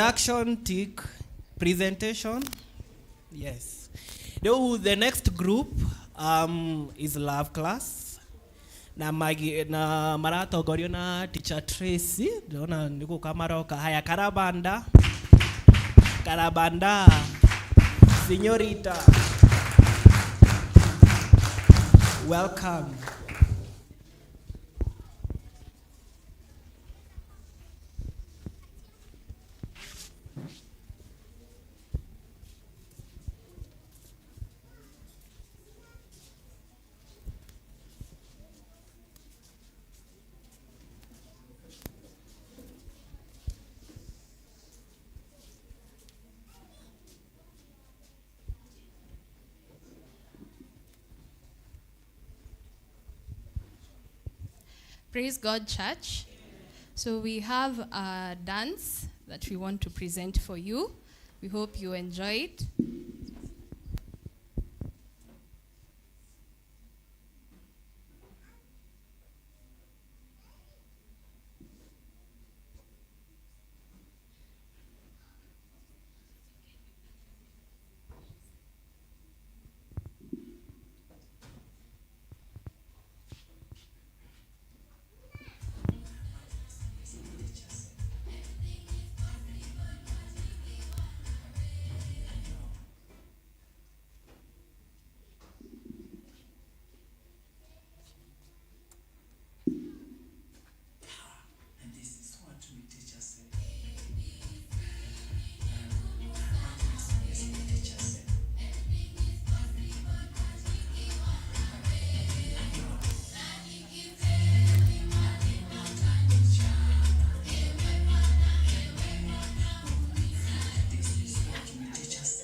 Introduction, tick. Presentation, yes. Rĩu the next group is love class na magi, na maratongorio na teacher Tracy. Ndĩrona nĩ gũka maroka. Haya, karabanda karabanda señorita, welcome. Praise God, church. So we have a dance that we want to present for you. We hope you enjoy it. And this is what we teachers say. This is what teachers say. This is what we teachers say. This is what teachers say.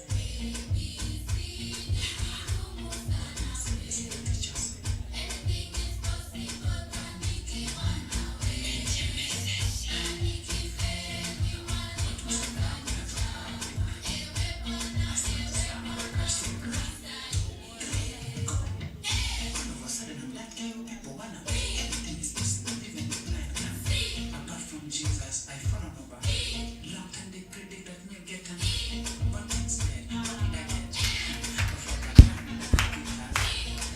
All of a sudden, I'm like, you people wanna everything is possible, even the blind can. Apart from Jesus, I follow nobody. Long time they predict that me get an, but instead, what did I get? Before I can,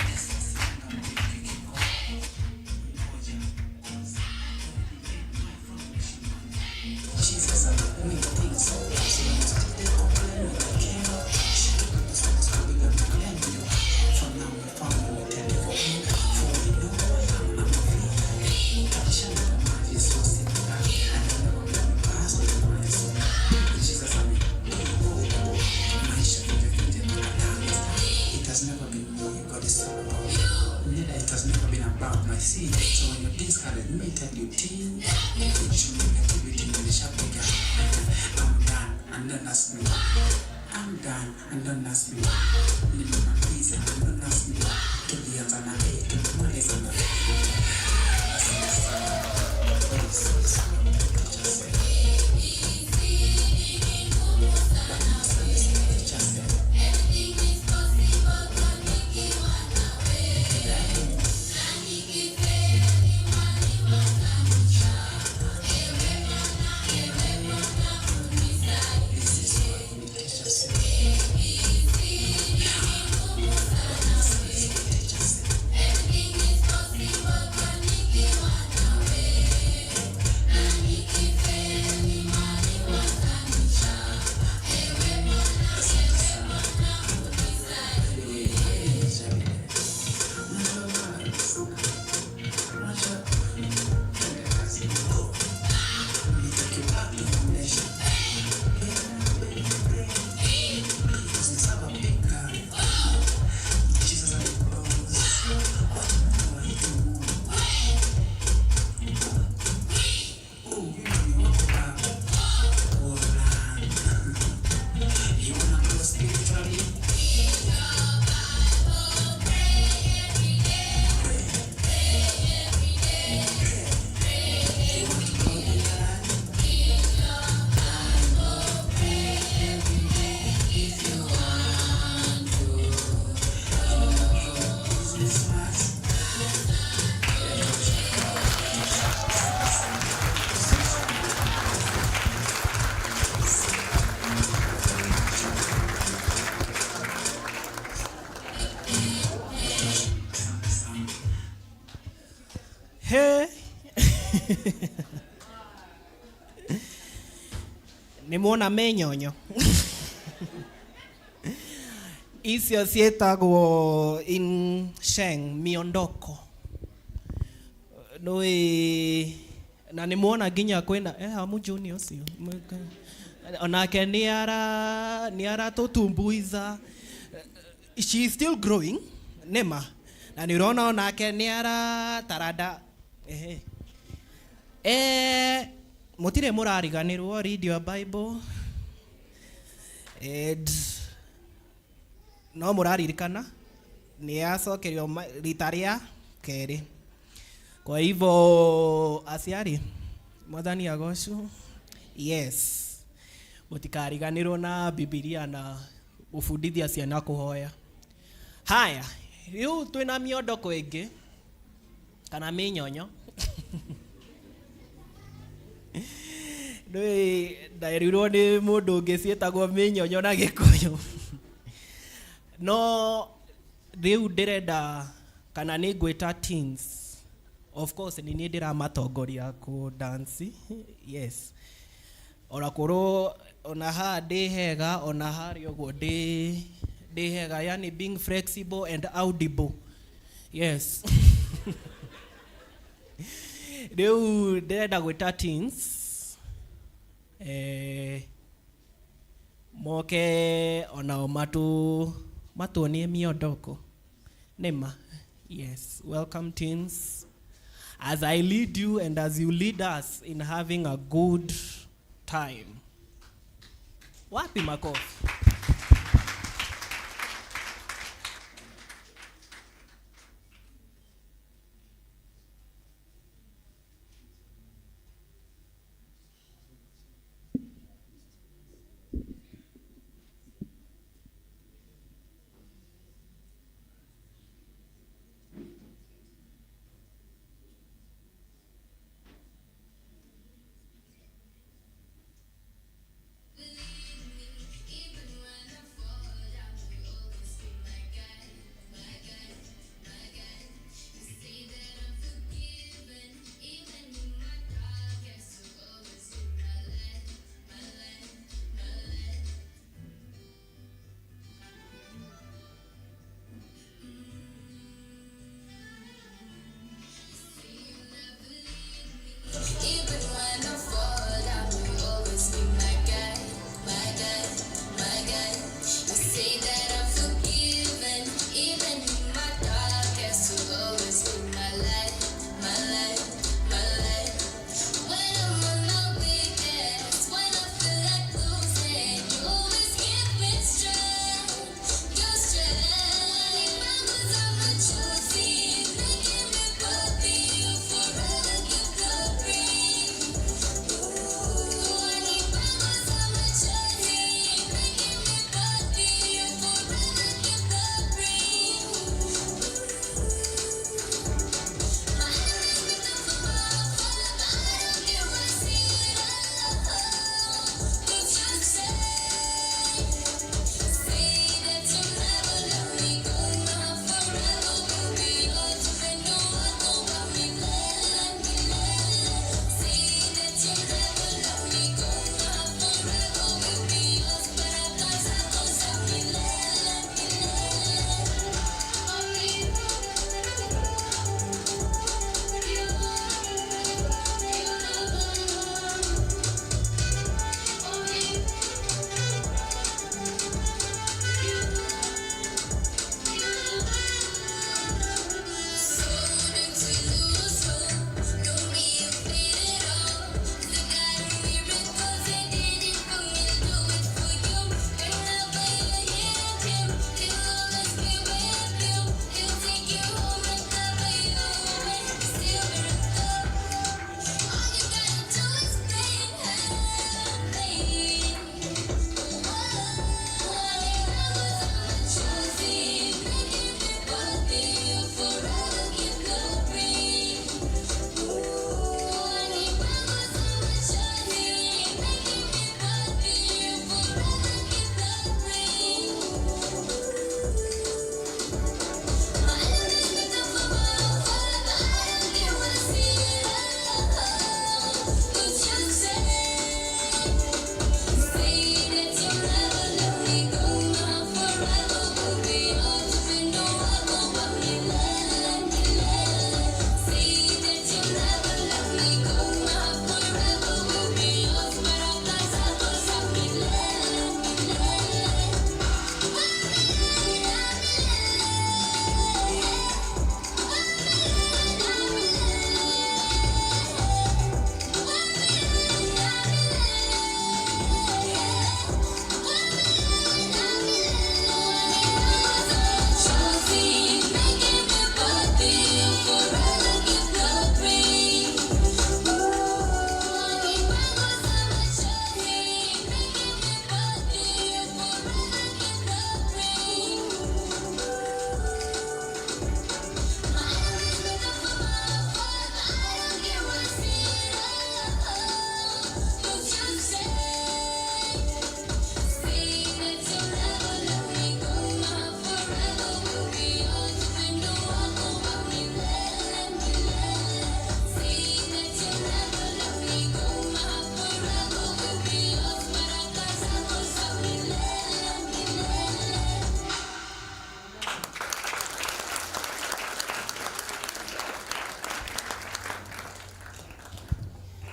this is Jesus, I made things so possible. Still they complain when I came up. For now, my family will tell you for me. For we know I am, I'm a free. Jesus, I'm It has never been me, God is all about me. Neither it has never been about my sin. So when you're discouraged, me tell you, teen, negativity nilishapiga. I'm done, and don't ask me. I'm done, and don't ask me. Nilimaliza, and don't ask me. Tulianza na A, tulimaliza na B. Asante sana. This is what the teacher said. Asante, teacher said. This is what the teacher said. This is what the teacher said. Nĩ muona menyonyo icio ciĩtagwo in Sheng miondoko nĩ na nĩ muona nginya kwĩna amu junior ũcio onake nĩ aratũtumbuiza. She is still growing nĩma na nĩ ũrona onake nĩ arataranda. Ehe mũtirĩ mũrariganĩrwo, read your Bible and no mũraririkana nĩ yacokerio rita rĩa kerĩ. Kwa hivyo aciari, mwathani agocwo. Yes, mũtikariganĩrwo na Bibilia na gũbundithia ciana kũhoya. Haya, rĩu twĩna miondoko ĩngĩ kana mĩnyonyo. Nĩ nderirwo nĩ mũndũ ũngĩ ciĩtagwo mĩnyonyo na Gĩkũyũ, no rĩu ndĩrenda kana nĩ ngwĩta teens. Of course nĩ niĩ ndĩramatongoria kũ dance, yes, ona korwo ona haha ndĩ hega, ona harĩa ũguo ndĩ hega, yani being flexible and audible, yes. Rĩu ndĩrenda gwĩta teens moke onao matuonie miondoko nĩma. Yes, welcome teens, as I lead you and as you lead us in having a good time. Wapi makofi?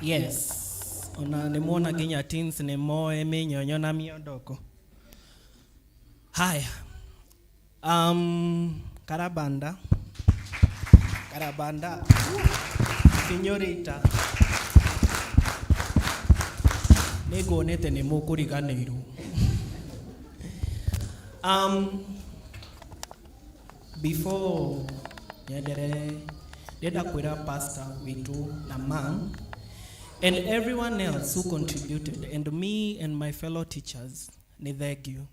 Yes, ona nĩ muona nginya teens nĩ moe mĩnyonyo na miondoko. Haya, karabanda karabanda señorita, nĩ nguonete nĩ mũkũriganĩirwo. Before nyenderere, ndĩrenda kwĩra pastor witũ na mam and everyone else who contributed and me and my fellow teachers, nĩ thank you.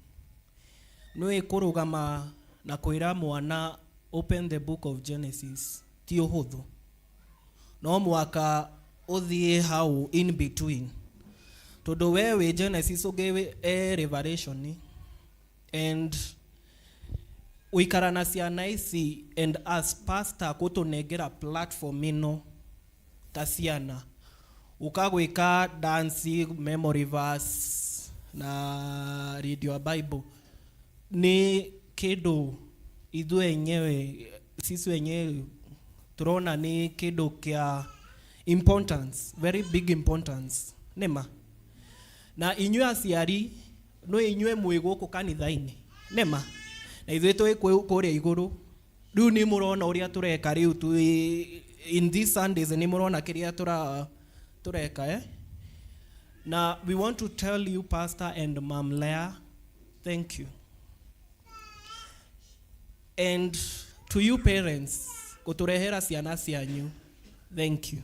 Nĩ kũrũgama na kwĩra mwana open the book of Genesis ti ũhũthũ, no mwaka ũthiĩ hau in between, tondũ we wĩ Genesis, ũngĩ e Revelation, and gũikara na ciana ici and as pastor gũtũnengera platform ĩno ta ciana ũkagwĩka dance, memory verse na read your Bible nĩ kĩndũ ithuĩ enyewe, sisi wenyewe turona nĩ kĩndũ kĩa importance, very big importance. Nĩma na inyuĩ aciari no inyuĩ mwĩ gũkũ kanitha-inĩ, nĩma na ithuĩ twĩ kũrĩa igũrũ. Rĩu nĩ mũrona ũrĩa tũreka rĩu twĩ in these Sundays, nĩ mũrona kĩrĩa tũreka, eh? Na we want to tell you, Pastor and Mam Leah, thank you, and to you parents gũtũrehera ciana cianyu, thank you.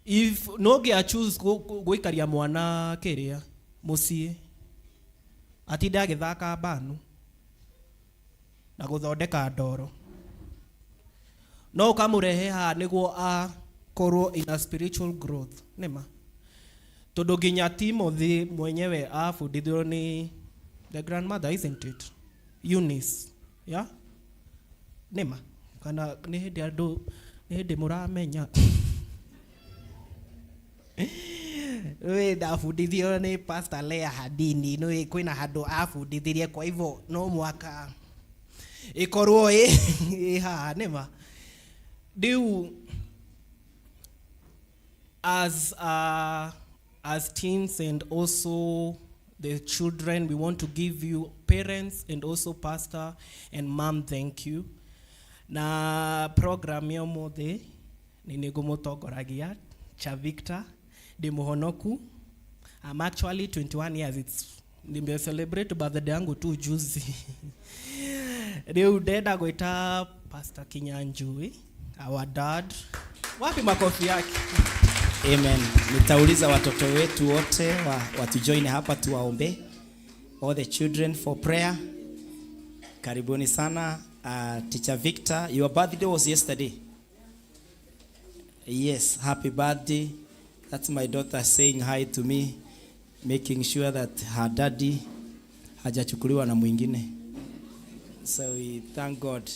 If no ngĩa choose gũikaria mwana kĩrĩa mũciĩ atinda agĩthaka mbanu na gũthondeka ndoro, no ũkamũrehe haha nĩguo akorwo in a spiritual growth. Nĩma tondũ nginya Timothy mwenyewe abundithirio nĩ the grandmother, isn't it, Eunice? Yeah, nĩma kana nĩ hĩndĩ andũ nĩ hĩndĩ mũramenya nĩ ndabundithio nĩ Pastor Leah Hadini, nĩ kwĩna handũ abundithirie, kwa hivyo no mwaka ĩkorwo ĩ haha. Nĩma rĩu as teens and also the children, we want to give you parents and also pastor and mom, thank you. Na program ya ũmũthĩ nĩ nĩngũmũtongoragia cha Victor ndĩ mũhonoku. I'm actually 21 years. It's nime celebrate birthday yangu tu juzi. Rĩu ndenda gwĩta Pastor Kinyanjui, our dad. Wapi makofi yake? Amen. Nitauliza watoto wetu wote watujoin hapa tuwaombe. All the children for prayer. Karibuni sana. Teacher Victor, your birthday was yesterday. Yes, happy birthday. That's my daughter saying hi to me, making sure that her daddy hajachukuliwa na mwingine. So we thank God.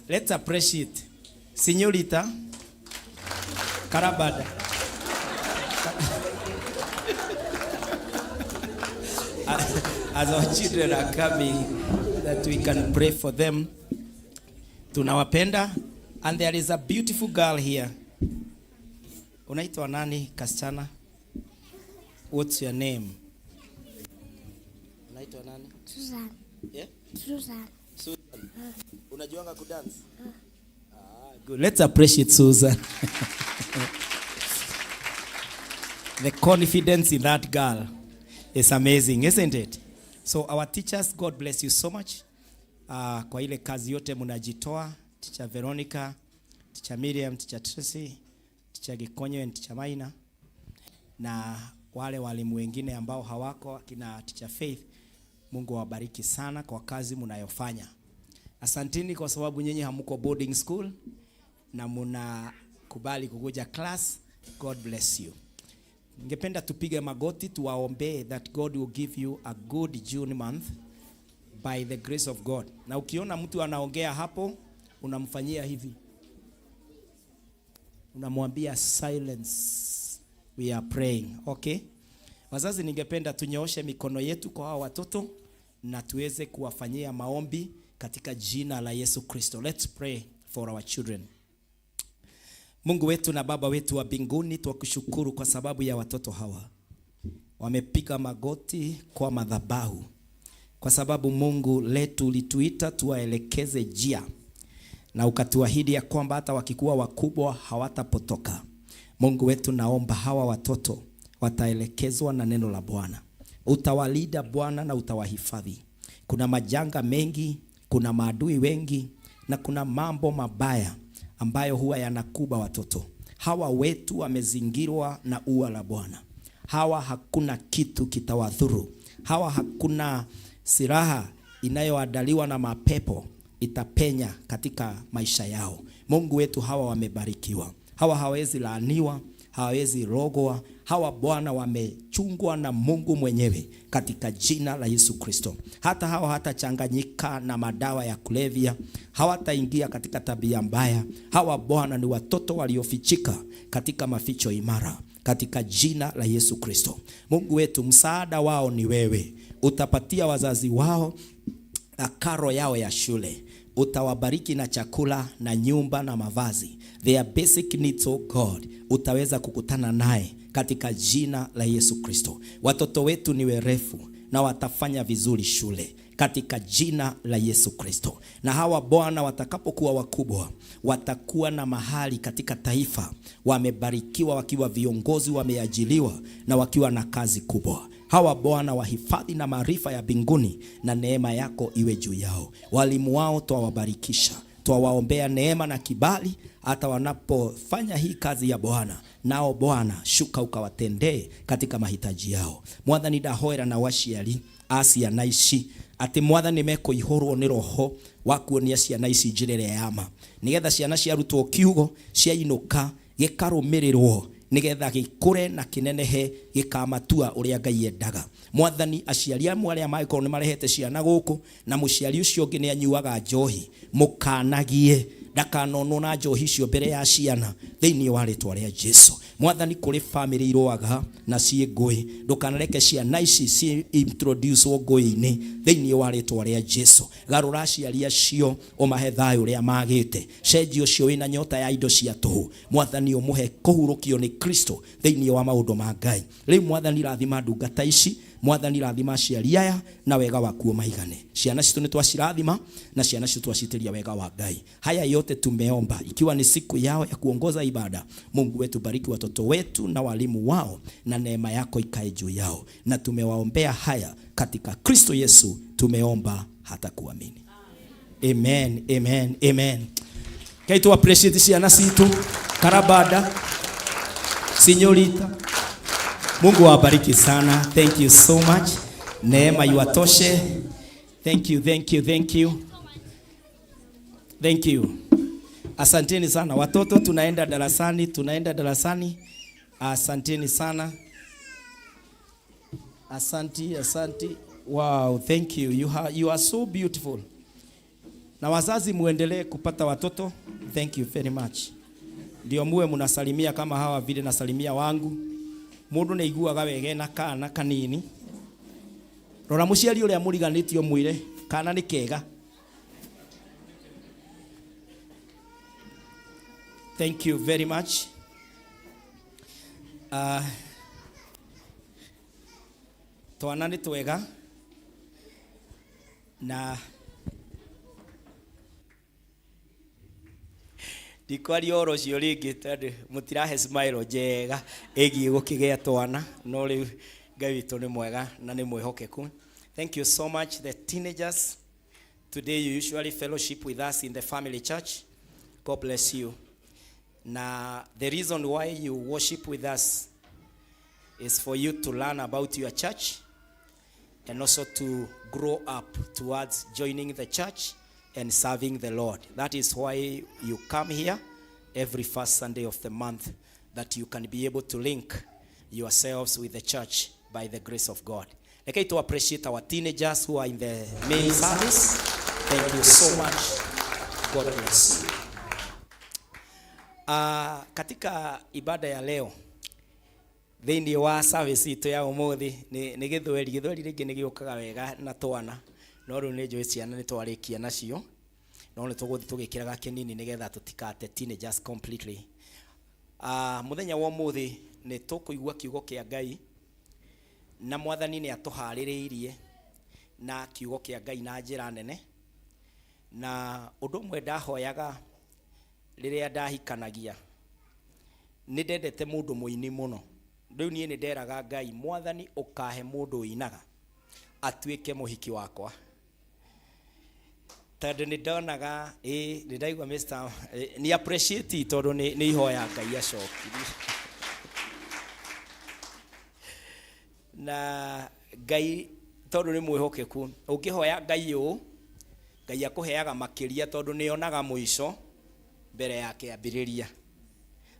Let's appreciate Señorita Karabada. As our children are coming, that we can pray for them. Tunawapenda. And there is a beautiful girl here. Unaitwa nani, kasichana? What's your name? Unaitwa nani? Susan. Yeah? Susan. Susan. Unajuanga kudance? Ah, good. Let's appreciate Susan. The confidence in that girl is amazing, isn't it? So our teachers, God bless you so much. Kwa ile kazi yote mnajitoa, Teacher Veronica, Teacher Miriam, Teacher Tracy, Teacher Gikonyo and Teacher Maina, na wale walimu wengine ambao hawako, akina Teacher Faith, Mungu awabariki sana kwa kazi mnayofanya. Asanteni kwa sababu nyinyi hamuko boarding school na mnakubali kukuja class. God bless you. Ningependa tupige magoti tuwaombee that God will give you a good June month by the grace of God. Na ukiona mtu anaongea hapo, unamfanyia hivi. Unamwambia, "Silence. We are praying." Okay? Wazazi, ningependa tunyooshe mikono yetu kwa hawa watoto na tuweze kuwafanyia maombi katika jina la Yesu Kristo. Let's pray for our children. Mungu wetu na Baba wetu wa mbinguni, twakushukuru kwa sababu ya watoto hawa. Wamepiga magoti kwa madhabahu, kwa sababu Mungu letu ulituita tuwaelekeze njia, na ukatuahidi ya kwamba hata wakikuwa wakubwa hawatapotoka. Mungu wetu, naomba hawa watoto wataelekezwa na neno la Bwana. Utawalinda Bwana na utawahifadhi. Kuna majanga mengi, kuna maadui wengi na kuna mambo mabaya ambayo huwa yanakuba watoto. Hawa wetu wamezingirwa na ua la Bwana. Hawa hakuna kitu kitawadhuru. Hawa hakuna silaha inayoandaliwa na mapepo itapenya katika maisha yao. Mungu wetu, hawa wamebarikiwa. Hawa hawezi laaniwa, hawawezi rogwa. Hawa Bwana wamechungwa na Mungu mwenyewe katika jina la Yesu Kristo. Hata hawa hatachanganyika na madawa ya kulevya, hawataingia katika tabia mbaya. Hawa Bwana ni watoto waliofichika katika maficho imara katika jina la Yesu Kristo. Mungu wetu, msaada wao ni wewe. Utapatia wazazi wao karo yao ya shule, utawabariki na chakula na nyumba na mavazi, their basic needs, oh God, utaweza kukutana naye katika jina la Yesu Kristo. Watoto wetu ni werefu na watafanya vizuri shule katika jina la Yesu Kristo. Na hawa Bwana watakapokuwa wakubwa, watakuwa na mahali katika taifa, wamebarikiwa wakiwa viongozi, wameajiliwa na wakiwa na kazi kubwa. Hawa Bwana wahifadhi na maarifa ya mbinguni, na neema yako iwe juu yao. Walimu wao twawabarikisha, twawaombea neema na kibali hata wanapofanya hii kazi ya Bwana. Nao Bwana shuka ukawatendee katika mahitaji yao. Mwathani, ndahoera na waciari a ciana ici atĩ Mwathani mekũihũrwo nĩ roho wa kuonia ciana ici njĩra ĩrĩa ya ma, nĩgetha ciana ciarutwo kiugo ciainũka gĩkarũmĩrĩrwo, nĩgetha gĩkũre na kĩnenehe gĩkamatua ũrĩa Ngai endaga. Mwathani, aciari amwe arĩa mangĩkorwo nĩ marehete ciana gũkũ na mũciari ũcio ũngĩ nĩ anyuaga njohi, mũkanagie ndakanonwo na njohi icio mbere ya ciana thĩinĩ wa rĩtwa rĩa Jesu. Mwathani, kũrĩ famĩlĩ irũaga na ciĩ ngũĩ, ndũkanareke ciana ici ci introduce ngũĩ-inĩ thĩinĩ wa rĩtwa rĩa Jesu. Garũra aciari acio ũmahe thayũ ũrĩa magĩte, cenji ũcio wĩna nyota ya indo cia tũhũ, Mwathani, ũmũhe kũhurũkio nĩ Kristo thĩinĩ wa maũndũ ma Ngai. Rĩu Mwathani, rathima ndungata ici. Mwathani, rathima aciari aya na wega waku ũmaigane. Ciana citũ nĩ twacirathima na ciana citũ twacitĩria wega wa Ngai. Haya yote tumeomba ikiwa ni siku yao ya kuongoza ibada. Mungu wetu, bariki watoto wetu na walimu wao, na neema yako ikae juu yao, na tumewaombea haya katika Kristo Yesu tumeomba hata kuamini. Amen, amen, amen. Kai tu appreciate ciana citu karabada sinyorita. Mungu awabariki sana. Thank you so much. Neema iwatoshe. Thank you, thank you, thank you. Thank you. Asanteni sana watoto, tunaenda darasani, tunaenda darasani. Asanteni sana. Asanti, asanti. Wow, thank you. You are so beautiful. Na wazazi muendelee kupata watoto. Thank you very much. Ndio muwe munasalimia kama hawa vile nasalimia wangu. Mundu nĩ aiguaga wega na kana kanini. Rora mũciari ũrĩa mũriganĩtio mwĩre kana nĩ kega. Thank you very much. Twana nĩ twega na ndikwaria ũhoro ũcio rĩngĩ tondũ mũtirahe smile njega ĩgiĩ gũkĩgĩa twana, no rĩu Ngai witũ nĩ mwega na nĩ mwĩhokeku. Thank you so much, the teenagers. Today you usually fellowship with us in the family church. God bless you. Na the reason why you worship with us is for you to learn about your church and also to grow up towards joining the church and serving the Lord. That is why you come here every first Sunday of the month, that you can be able to link yourselves with the church by the grace of God. Like to appreciate our teenagers who are in the main service. Thank you so much. God bless you. Katika ibada ya leo thĩinĩ wa service itũ ya ũmũthĩ nĩ gĩthweri. Gĩthweri rĩngĩ nĩ gĩũkaga wega na twana, no rĩu nĩ njũĩ ciana nĩ twarĩkia nacio, no nĩ tũgũthiĩ tũgĩkĩraga kĩnini nĩgetha tũtikate teenagers completely. Muthenya wa umuthi ni tukuigua kiugo kia Ngai na Mwathani ni atuhaririirie na kiugo kia Ngai na njira nene. Na undu umwe ndahoyaga riria ndahikanagia, ni ndendete mundu muini muno. Riu nie ni nderaga Ngai, Mwathani ukahe mundu uinaga atuike muhiki wakwa, tondu ni ndonaga ni ndaigua Mr. Ni appreciate tondu ni ihoya Ngai acokirie. Na Ngai tondu ni mwihokeku, ungihoya Ngai uu, Ngai akuheaga makiria tondu ni onaga muico mbere ya kiambiriria.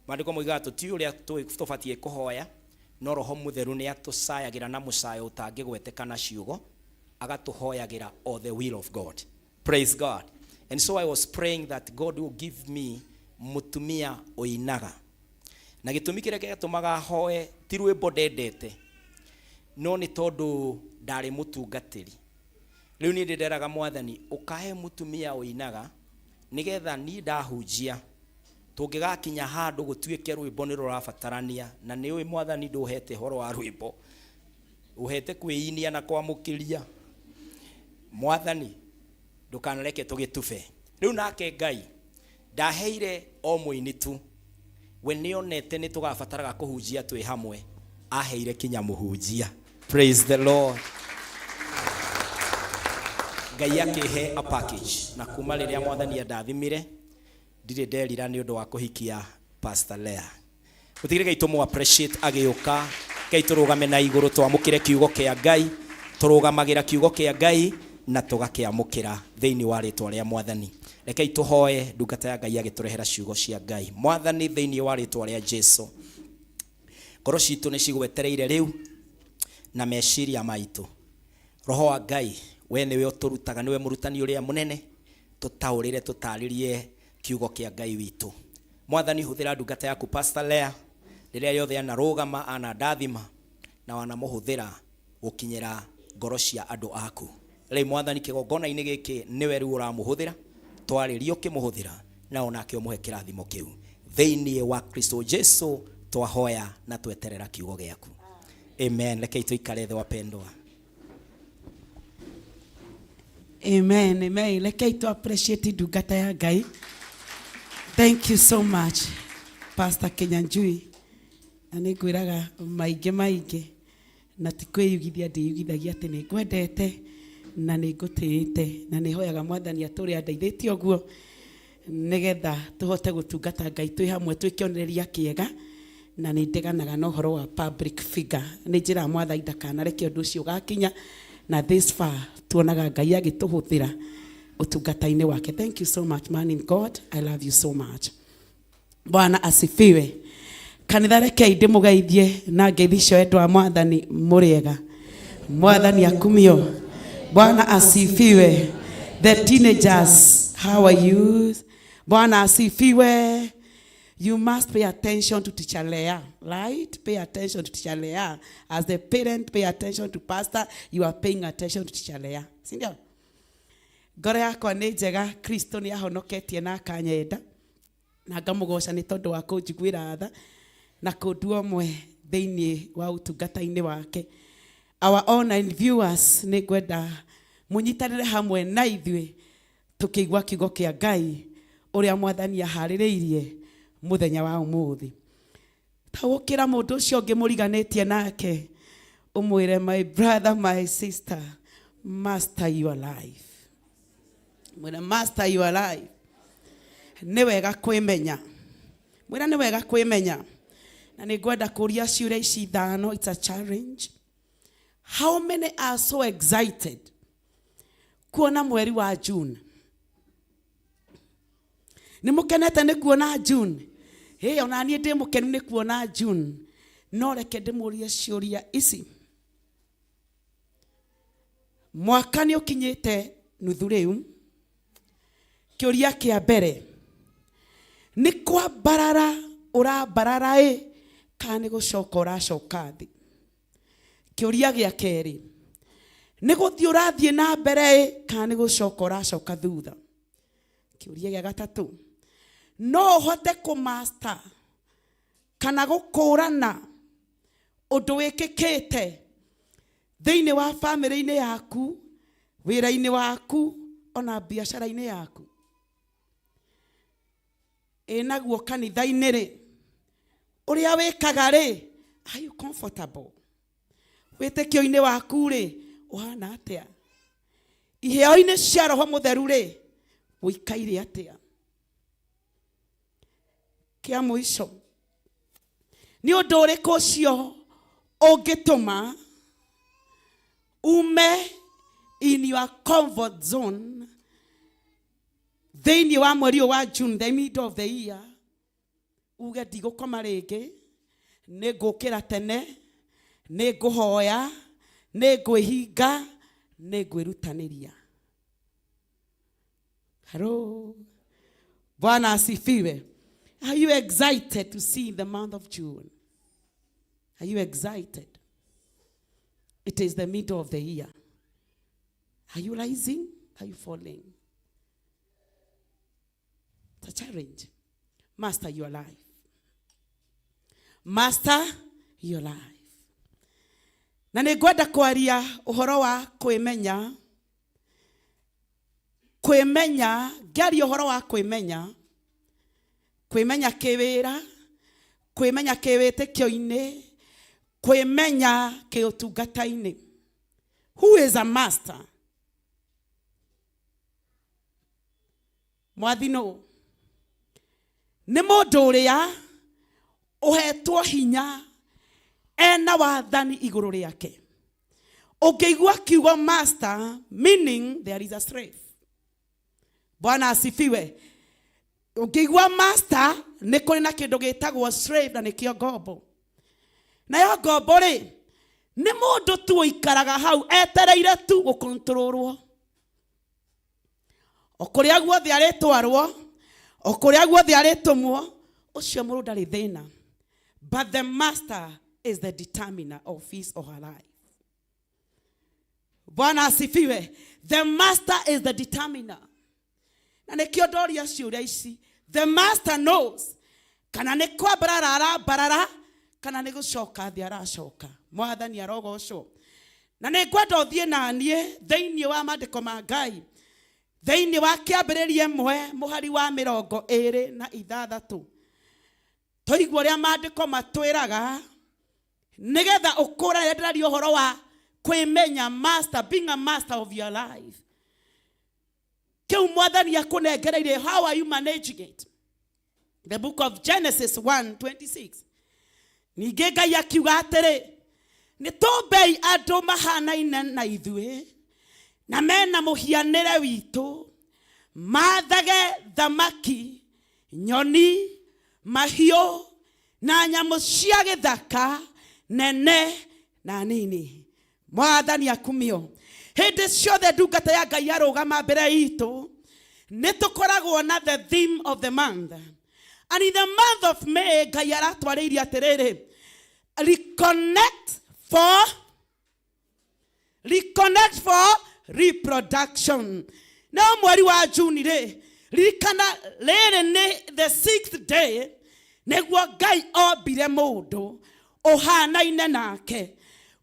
Maandiko moigaga tuti uria tubatie kuhoya, no Roho Mutheru ni atucayagira na mucayo utangigweteka na ciugo, agatuhoyagira o the will of God. Praise God. And so I was praying that God will give me mutumia oinaga. Na gitumi kiria giatumaga hoe ti rwimbo ndendete, no ni tondu ndari mutungatiri. Riu ni nderaga Mwathani ukahe mutumia oinaga nigetha ni ndahunjia tungigakinya handu gutuike rwimbo ni rurabatarania. Na ni ui Mwathani nduhete horo wa rwimbo, uhete kwiinia na kwamukiria. Mwathani ndukanareke tugitube. Riu nake Ngai ndaheire o muini tu, we nionete ni tugabataraga kuhunjia twi hamwe, aheire kinya muhunjia. Praise the Lord. Ngai akihe a package, na kuma riria Mwathani andathimire ndirĩ nderira nĩ ũndũ wa kũhikia Pastor Leah. Gũtigĩrĩra Ngai tũmũ appreciate agĩũka. Ngai tũrũgame na igũrũ twamũkĩre kiugo kĩa Ngai, tũrũgamagĩra kiugo kĩa Ngai na tũgakĩamũkĩra thĩinĩ wa rĩtwa rĩa Mwathani. Rekei tũhoe ndungata ya Ngai agĩtũrehera ciugo cia Ngai. Mwathani, thĩinĩ wa rĩtwa rĩa Jesu, ngoro citũ nĩ cigwetereire rĩu na meciria maitũ. Roho wa Ngai, we nĩwe ũtũrutaga, nĩwe mũrutani ũrĩa mũnene, tũtaũrĩre, tũtarĩrie kiugo kĩa Ngai witũ. Mwathani, hũthĩra ndungata yaku Pastor Leah rĩrĩa yothe anarũgama, anandathima na wanamũhũthĩra gũkinyĩra ngoro cia andũ aku. Rĩu Mwathani, kĩgongona-inĩ gĩkĩ nĩwe rĩu ũramũhũthĩra, twarĩrie ũkĩmũhũthĩra na onake ũmũhe kĩrathimo kĩu. Thĩinĩ wa Kristo Jesu twahoya na tweterera kiugo gĩaku. Amen. Rekei tũikare thĩ wapendwa. Amen, amen. Rekei tu appreciate ndungata ya Ngai. Thank you so much, Pastor Kinyanjui. Na nĩ ngwĩraga maingĩ maingĩ, na ti kwĩyugithia ndĩyugithagia atĩ nĩ ngwendete na nĩ ngũtĩĩte, na nĩ hoyaga Mwathani atũre andeithĩtie ũguo nĩgetha tũhote gũtungata Ngai twĩ hamwe twĩ kĩonereria kĩega. Na nĩ ndeganaga na ũhoro wa public figure, nĩ njĩraga Mwathani ndakanareke ũndũ ũcio ũgakinya, na this far tuonaga Ngai agĩtũhũthĩra ũtungata-inĩ wake. Thank you so much, man in God. I love you so much. Bwana asifiwe. Kanitha, rekei ndĩmũgeithie na ngeithi icio endwa a Mwathani. Mũrĩega? Mwathani akumio. Bwana asifiwe. The teenagers, how are you? Bwana asifiwe. You must pay attention to Teacher Leah, right? Pay attention to Teacher Leah. As the parent, pay attention to pastor. You are paying attention to Teacher Leah. Sindio? Ngoro yakwa nĩ njega, Kristo nĩ ahonoketie na akanyenda, na ngamũgoca nĩ tondũ wa kũnjiguĩra tha na kũndua ũmwe thĩinĩ wa ũtungata-inĩ wake. Our online viewers, nĩ ngwenda mũnyitanĩre hamwe na ithuĩ tũkĩigua kiugo kĩa Ngai ũrĩa Mwathani aharĩrĩirie mũthenya wa ũmũthĩ. Taũkĩra mũndũ ũcio ũngĩ mũriganĩtie nake, ũmwĩre, "My brother, my sister, master your life." Mwĩre, "Master your life." Nĩ wega kwĩmenya. Mwĩra nĩ wega kwĩmenya. Na nĩ ngwenda kũria ciũria ici ithano. It's a challenge. How many are so excited kuona mweri wa June? Nĩ mũkenete nĩ kuona June? Hĩ, ona niĩ ndĩ mũkenu nĩ kuona June. No reke ndĩmũrie ciũria ici. Mwaka nĩ ũkinyĩte nuthu rĩu. Kĩũria kĩa mbere, nĩ kwambarara ũrambarara ĩ, kana nĩ gũcoka ũracoka thĩ? Kĩũria gĩa kerĩ, nĩ gũthiĩ ũrathiĩ na mbere ĩ, kana nĩ gũcoka ũracoka thutha? Kĩũria gĩa gatatũ, no ũhote kũmaster Kana gũkũrana ũndũ wĩkĩkĩte thĩinĩ wa bamĩrĩ-inĩ yaku, wĩra-inĩ waku, ona biacara-inĩ yaku. Ĩ naguo kanitha-inĩ rĩ, ũrĩa wĩkaga rĩ, are you comfortable? Wĩtĩkio-inĩ waku rĩ, ũhana atĩa? Iheo-inĩ cia Roho Mũtheru rĩ, ũikaire atĩa? Kĩa mũico, nĩ ũndũ ũrĩkũ ũcio ũngĩtũma ume in your comfort zone thĩinĩ wa mweri ũyũ wa June, the middle of the year, uge ndigũkoma rĩngĩ, nĩ ngũkĩra tene, nĩ ngũhoya, nĩ ngwĩhinga, nĩ ngwĩrutanĩria. Hello. Bwana asifiwe. Are you excited to see the month of June? Are you excited? It is the middle of the year. Are you rising? Are you falling? It's a challenge. Master your life. Master your life. Na nĩ ngwenda kwaria ũhoro wa kwĩmenya. Kwĩmenya, ngĩaria ũhoro wa kwĩmenya, kwĩmenya kĩwĩra, kwĩmenya kĩwĩtĩkio-inĩ, kwĩmenya kĩũtungata-inĩ. Who is a master? Mwathi nũ? Nĩ mũndũ ũrĩa ũhetwo hinya ena wathani igũrũ rĩake. Ũngĩigua kiugo master, meaning there is a slave. Bwana asifiwe. Ũngĩigua master, nĩ kũrĩ na kĩndũ gĩtagwo slave na nĩkĩo ngombo. Nayo ngombo rĩ, nĩ mũndũ tu ũikaraga hau etereire tu gũkontrolwo. O kũrĩa guothe arĩtwarwo, o kũrĩa guothe arĩtũmwo, ũcio mũndũ ndarĩ thĩna. But the master is the determiner of his or her life. Bwana asifiwe. The master is the determiner. Na nĩkĩo ndoria ciũria ici. The master knows kana nĩ kwambarara arambarara kana nĩ gũcoka thĩ aracoka. Mwathani arogocwo. Na nĩ ngwenda ũthiĩ na niĩ thĩinĩ wa maandĩko ma Ngai, thĩinĩ wa kĩambĩrĩria ĩmwe mũhari wa 26, tũigue ũrĩa maandĩko matwĩraga nĩgetha ũkũrane. Ndĩraria ũhoro wa kwĩmenya, master, being a master of your life. Kĩu Mwathani akũnengereirie, how are you managing it? The book of Genesis 1:26. Ningĩ Ngai akiuga atĩrĩ, nĩ tũmbei andũ mahanaine na ithuĩ na mena mũhianĩre witũ, mathage thamaki, nyoni, mahiũ na nyamũ cia gĩthaka nene na nini. Mwathani akumio. Hĩndĩ ciothe ndungata ya Ngai yarũgama mbere itũ, nĩ tũkoragwo na the theme of the month. And in the month of May, Ngai aratwarĩirie atĩrĩrĩ, reconnect for reproduction. No mweri wa Juni rĩ, ririkana rĩrĩ nĩ the sixth day nĩguo Ngai ombire mũndũ ũhanaine nake.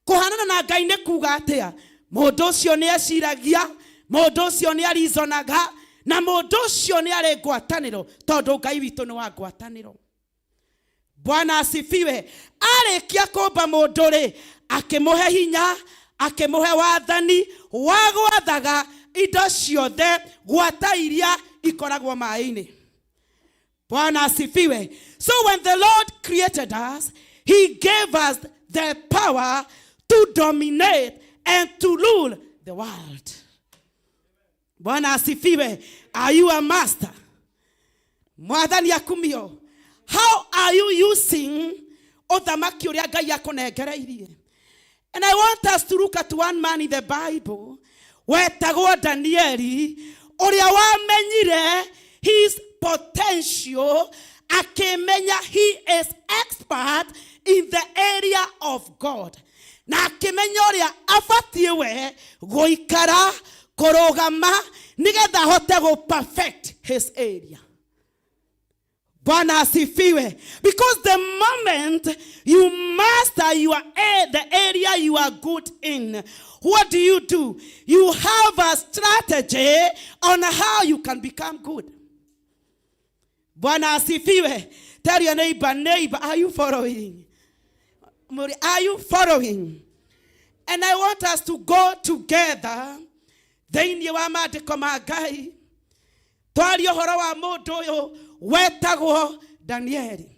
Kũhanana na Ngai nĩ kuga atĩa? Mũndũ ũcio nĩ eciragia, mũndũ ũcio nĩ arizonaga, na mũndũ ũcio nĩ arĩ ngwatanĩro, tondũ Ngai witũ nĩ wa ngwatanĩro. Bwana asifiwe. Arĩkia kũmba mũndũ rĩ, akĩmũhe hinya, akĩmũhe wathani wa gwathaga indo ciothe, gwata iria ikoragwo maĩ-inĩ. Bwana asifiwe. So when the Lord created us, he gave us the power to dominate and to rule the world. Bwana asifiwe. Are you a master? Mwathani akumio. How are you using ũthamaki ũrĩa Ngai akũnengereirie? And I want us to look at one man in the Bible wetagwo Danieli, ũrĩa wamenyire his potential, akĩmenya he is expert in the area of God, na akĩmenya ũrĩa abatiĩ we gũikara kũrũgama nĩgetha ahote gũ perfect his area. Bwana asifiwe. Because the moment you master your the area you are good in, what do you do? You have a strategy on how you can become good. Bwana asifiwe. Tell your neighbor, neighbor, are you following? Muri, are you following? And I want us to go together thĩinĩ wa maandĩko ma Ngai twarie ũhoro wa mũndũ ũyũ wetagwo Danieli.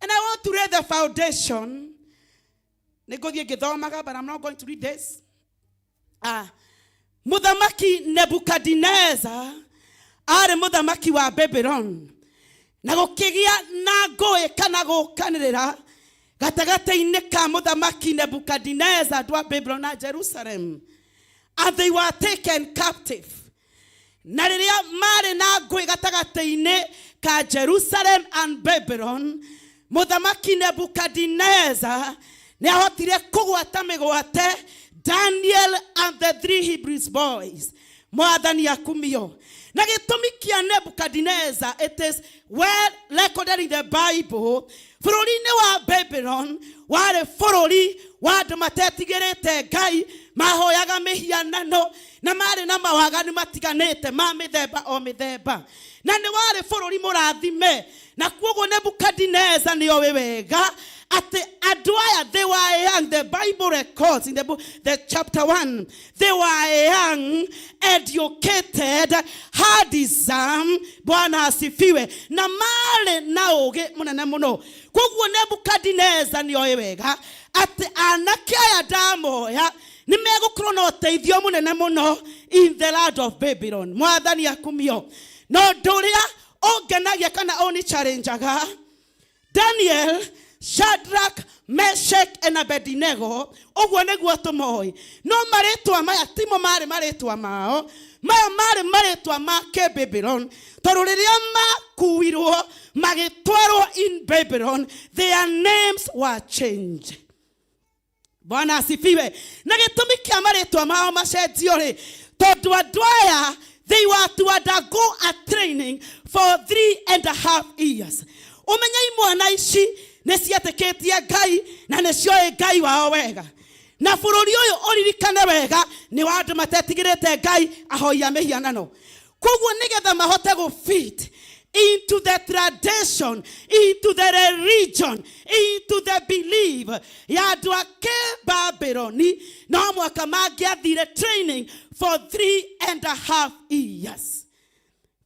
And I want to read the foundation. Nĩngũthiĩ ngĩthomaga, but I'm not going to read this. Ah, Mũthamaki Nebukadineza arĩ mũthamaki wa Babylon na gũkĩgĩa na ngũĩ kana gũkanĩrĩra gatagatĩ-inĩ ka mũthamaki Nebukadineza andũ a Babylon na Jerusalem, and they were taken captive. Na rĩrĩa marĩ na ngũĩ gatagatĩ-inĩ ka Jerusalem and Babylon, mũthamaki Nebukadineza nĩ ahotire kũgwata mĩgwate Daniel and the three Hebrews boys. Mwathani akumio. Na gĩtũmi kĩa Nebukadineza, it is well recorded in the Bible, bũrũri-inĩ wa Babylon warĩ bũrũri wa andũ matetigĩrĩte Ngai, mahoyaga mĩhianano na marĩ na mawaganu matiganĩte ma mĩthemba o mĩthemba, na nĩ warĩ bũrũri mũrathime. Na kuoguo Nebukadineza nĩ oĩ wega atĩ andũ aya, they were young. The Bible records in the book, the chapter 1, they were young, educated, handsome. Bwana asifiwe. Na marĩ na ũgĩ mũnene mũno. Koguo Nebukadineza nĩ oĩ wega atĩ anake aya ndamoya nĩ megũkorwo na ũteithio mũnene mũno in the land of Babylon. Mwathani akumio. Na ũndũ ũrĩa ũngenagia kana ũni challengeaga, Daniel, Shadrach, Meshach and Abednego, ũguo nĩguo tũmoĩ. No marĩtwa maya timo marĩ marĩtwa mao, maya marĩ marĩtwa ma kĩbabylon, tondũ rĩrĩa makuirwo magĩtwarwo in Babylon, their names were changed. Bwana asifiwe. Na gĩtũmi kĩa marĩtwa mao macenjio rĩ, tondũ andũ aya, they were to undergo a training for 3.5 years. Ũmenye imwana ici nĩ cietĩkĩtie Ngai na nĩ cioĩ Ngai wao wega. Na bũrũri ũyũ, ũririkane wega, nĩ wa andũ matetigĩrĩte Ngai, ahoi a mĩhianano. Koguo nĩgetha mahote gũ fit into the tradition, into the religion, into the belief ya andũ a kĩbabyloni, no mwaka mangĩathire training for 3.5 years.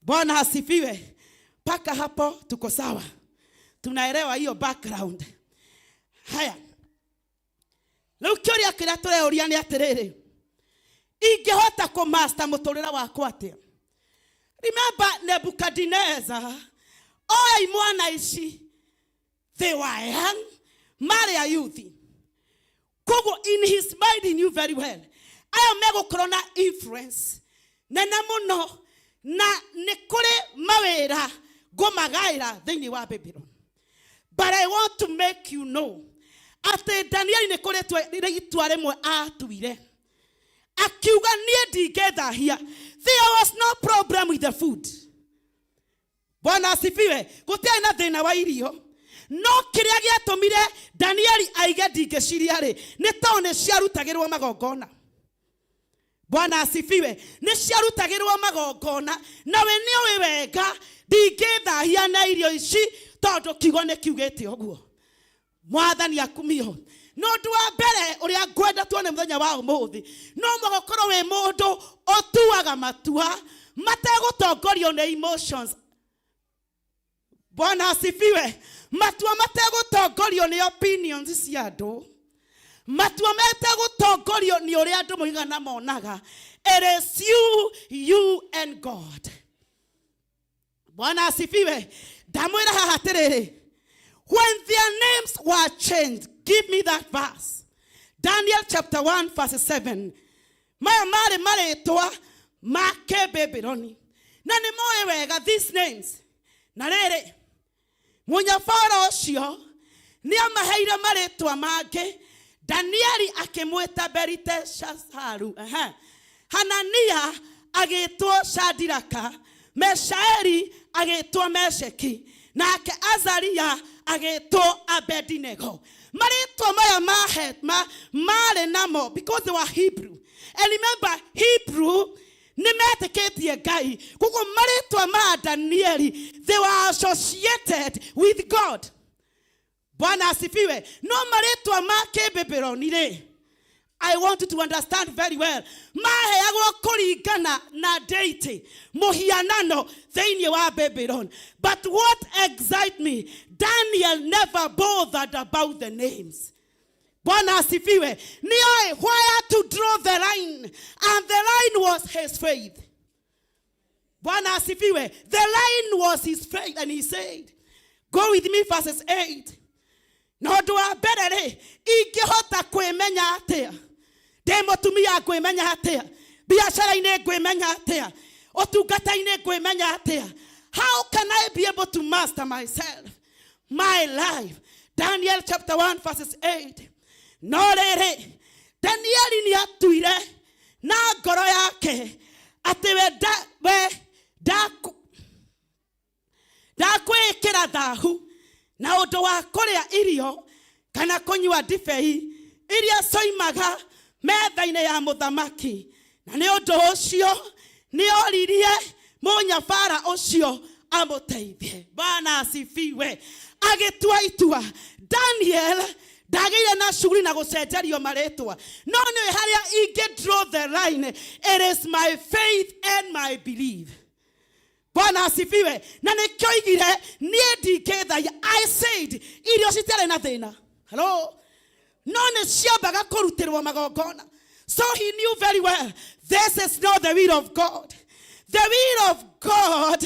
Bwana asifiwe. Mpaka hapo tuko sawa, tunaelewa hiyo background. Haya, rĩu kĩũria kĩrĩa tũreũria nĩ atĩrĩrĩ, ingĩhota kũmaster mũtũrĩre wakwa atĩa? Remember, Nebukadineza oya imwana ici, they were young, marĩ ayuthi. Koguo in his mind he knew very well aya megũkorwo na influence nene mũno, na nĩ kũrĩ mawĩra ngũmagaĩra thĩinĩ wa Babylon. But I want to make you know atĩ Danieli nĩ kũrĩ itua rĩmwe atuire, akiuga, "Niĩ ndingĩthahia." There was no problem with the food. Bwana asifiwe. Gũtiarĩ na thĩna wa irio, no kĩrĩa gĩatũmire Danieli aige ndingĩciria rĩ, nĩ tondũ nĩ ciarutagĩrwo magongona. Bwana asifiwe. Nĩ ciarutagĩrwo magongona, na we nĩ ũĩ wega ndingĩthahia na irio ici tondũ kiugo nĩ kiugĩte ũguo. Mwathani akumio. No ũndũ wa mbere ũrĩa ngwenda tuone mũthenya wa ũmũthĩ, no mũhaka ũkorwo wĩ mũndũ ũtuaga matua mategũtongorio nĩ emotions. Bwana asifiwe. Matua mategũtongorio nĩ opinions cia andũ, matua mategũtongorio nĩ ũrĩa andũ moigaga monaga. It is you and God. Bwana asifiwe. Ndamwĩra haha atĩrĩrĩ, when their names were changed, give me that verse, Daniel chapter 1 verse 7. Maya marĩ marĩtwa ma kĩbabyloni na nĩ moĩ wega these names. Na rĩrĩ, mũnyabara ũcio nĩ amaheire marĩtwa mangĩ. Danieli akĩmwĩta Beliteshazaru. Ehe. Hanania agĩtwo Shadiraka, Meshaeli agĩtwo Mesheki. Nake Azaria agĩtwo Abednego. Marĩtwa maya marĩ namo because they were Hebrew. And remember, Hebrew nĩ metĩkĩtie Ngai. Koguo marĩtwa ma Danieli, they were associated with God. Bwana asifiwe. No marĩtwa ma kĩbĩbĩroni rĩ, I want you to understand very well. Maheagwo kũringana na deity, mũhianano thĩinĩ wa Babylon. But what excites me, Daniel never bothered about the names. Bwana asifiwe. Nioe where to draw the line, and the line was his faith. Bwana asifiwe. The line was his faith, and he said, go with me verses 8. Na ũndũ wa mbere rĩ, ingĩhota kwĩmenya atĩa? Ndĩ mũtumia ngwĩmenya atĩa? Biacara-inĩ ngwĩmenya atĩa? Ũtungata-inĩ ngwĩmenya atĩa? How can I be able to master myself, my life? Daniel chapter 1 verses 8. No rĩrĩ, Danieli nĩ atuire na ngoro yake atĩ we ndakwĩĩkĩra thahu na ũndũ wa kũrĩa irio kana kũnyua ndibei iria coimaga metha-inĩ ya mũthamaki. Na nĩ ũndũ ũcio nĩ oririe mũnyabara ũcio amũteithie. Bwana asifiwe. Agĩtua itua. Daniel ndagĩire na shughuli na gũcenjerio marĩtwa. No nĩ harĩa ingĩ draw the line. It is my faith and my belief. Bwana asifiwe. Na nĩkĩo oigire niĩ ndingĩthaia. I said irio citiarĩ na thĩna. Hello? No nĩ ciambaga kũrutĩrwo magongona. So he knew very well this is not the will of God. The will of God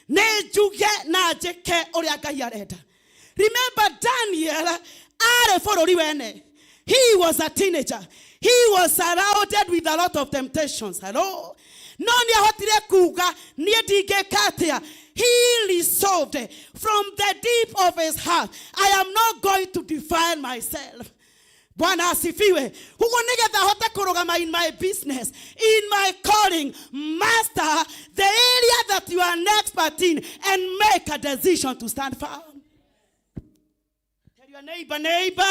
nĩ njuge na njĩke ũrĩa Ngai arenda. Remember Daniel arĩ bũrũri wene. He was a teenager. He was surrounded with a lot of temptations. Hello? No nĩ ahotire kuga niĩ ndingĩka atĩa. He resolved from the deep of his heart, I am not going to defile myself. Bwana asifiwe. Hugo nĩgetha hote kũrũgama in my business, in my calling, master the area that you are an expert in and make a decision to stand firm. Tell your neighbor, neighbor,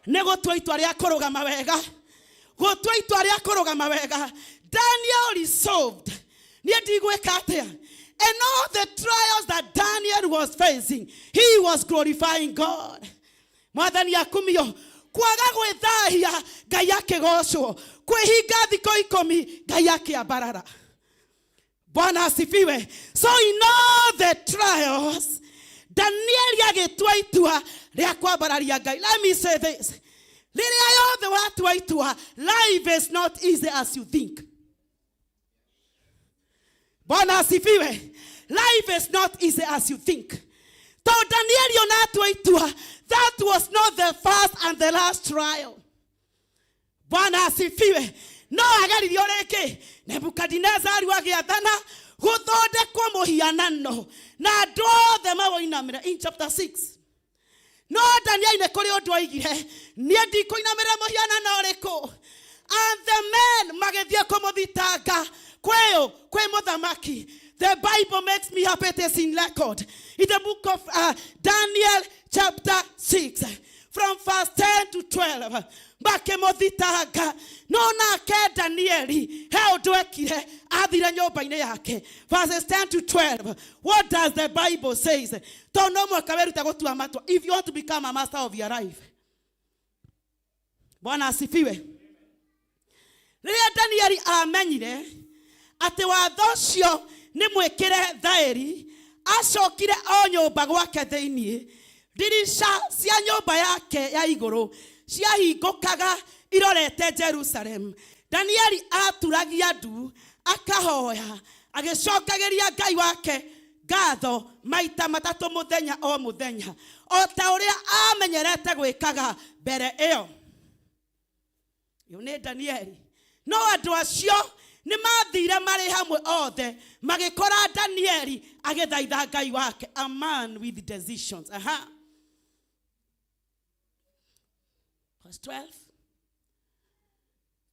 nĩ gũtua itua rĩa kũrũgama wega. Gũtua itua rĩa kũrũgama wega. Daniel resolved. Niĩ ndigwĩka atĩa? And all the trials that Daniel was facing, he was glorifying God. Mwathani akumio. Kwaga gwĩthahia, Ngai akĩgocwo. Kwĩhinga thikũ 10, Ngai akĩambarara. Bwana asifiwe. So in all the trials, Daniel agĩtua itua rĩa kwambararia Ngai. Let me say this. Rĩrĩa yothe watua itua, life is not easy as you think. Bwana asifiwe. Life is not easy as you think. Tondũ Daniel ona atua itua, that was not the first and the last trial. Bwana asifiwe. No ageririo rĩngĩ. Nebukadinezari agĩathana gũthondekwo mũhianano na andũ othe mawoinamĩre in chapter 6. No Daniel nĩ kũrĩ ũndũ oigire, niĩ ndikũinamĩrĩra mũhianano ũrĩkũ. And the men magĩthiĩ kũmũthitanga kwĩũ kwĩ mũthamaki. The Bible makes me happy, it is in record. In the book of Daniel chapter 6, from verse 10 to 12. Makĩmũthitanga. No nake Danieli, he ũndũ ekire, athire nyũmba-inĩ yake. Verses 10 to 12. What does the Bible says? Tondũ no mũhaka wĩrute gũtua matua. If you want to become a master of your life. Bwana asifiwe. Rĩrĩa Danieli amenyire atĩ watho ũcio nĩ mwĩkĩre thaĩri, acokire o nyũmba gwake thĩiniĩ. Ndirica cia nyũmba yake ya igũrũ ciahingũkaga irorete Jerusalem. Danieli aturagia ndu akahoya agĩcokagĩria Ngai wake ngatho maita matatũ mũthenya o mũthenya, o ta ũrĩa amenyerete gwĩkaga mbere ĩyo. Ũyũ nĩ Danieli. No andũ acio nĩ mathire marĩ hamwe othe magĩkora Danieli agĩthaitha Ngai wake, a man with decisions. Aha. Verse 12.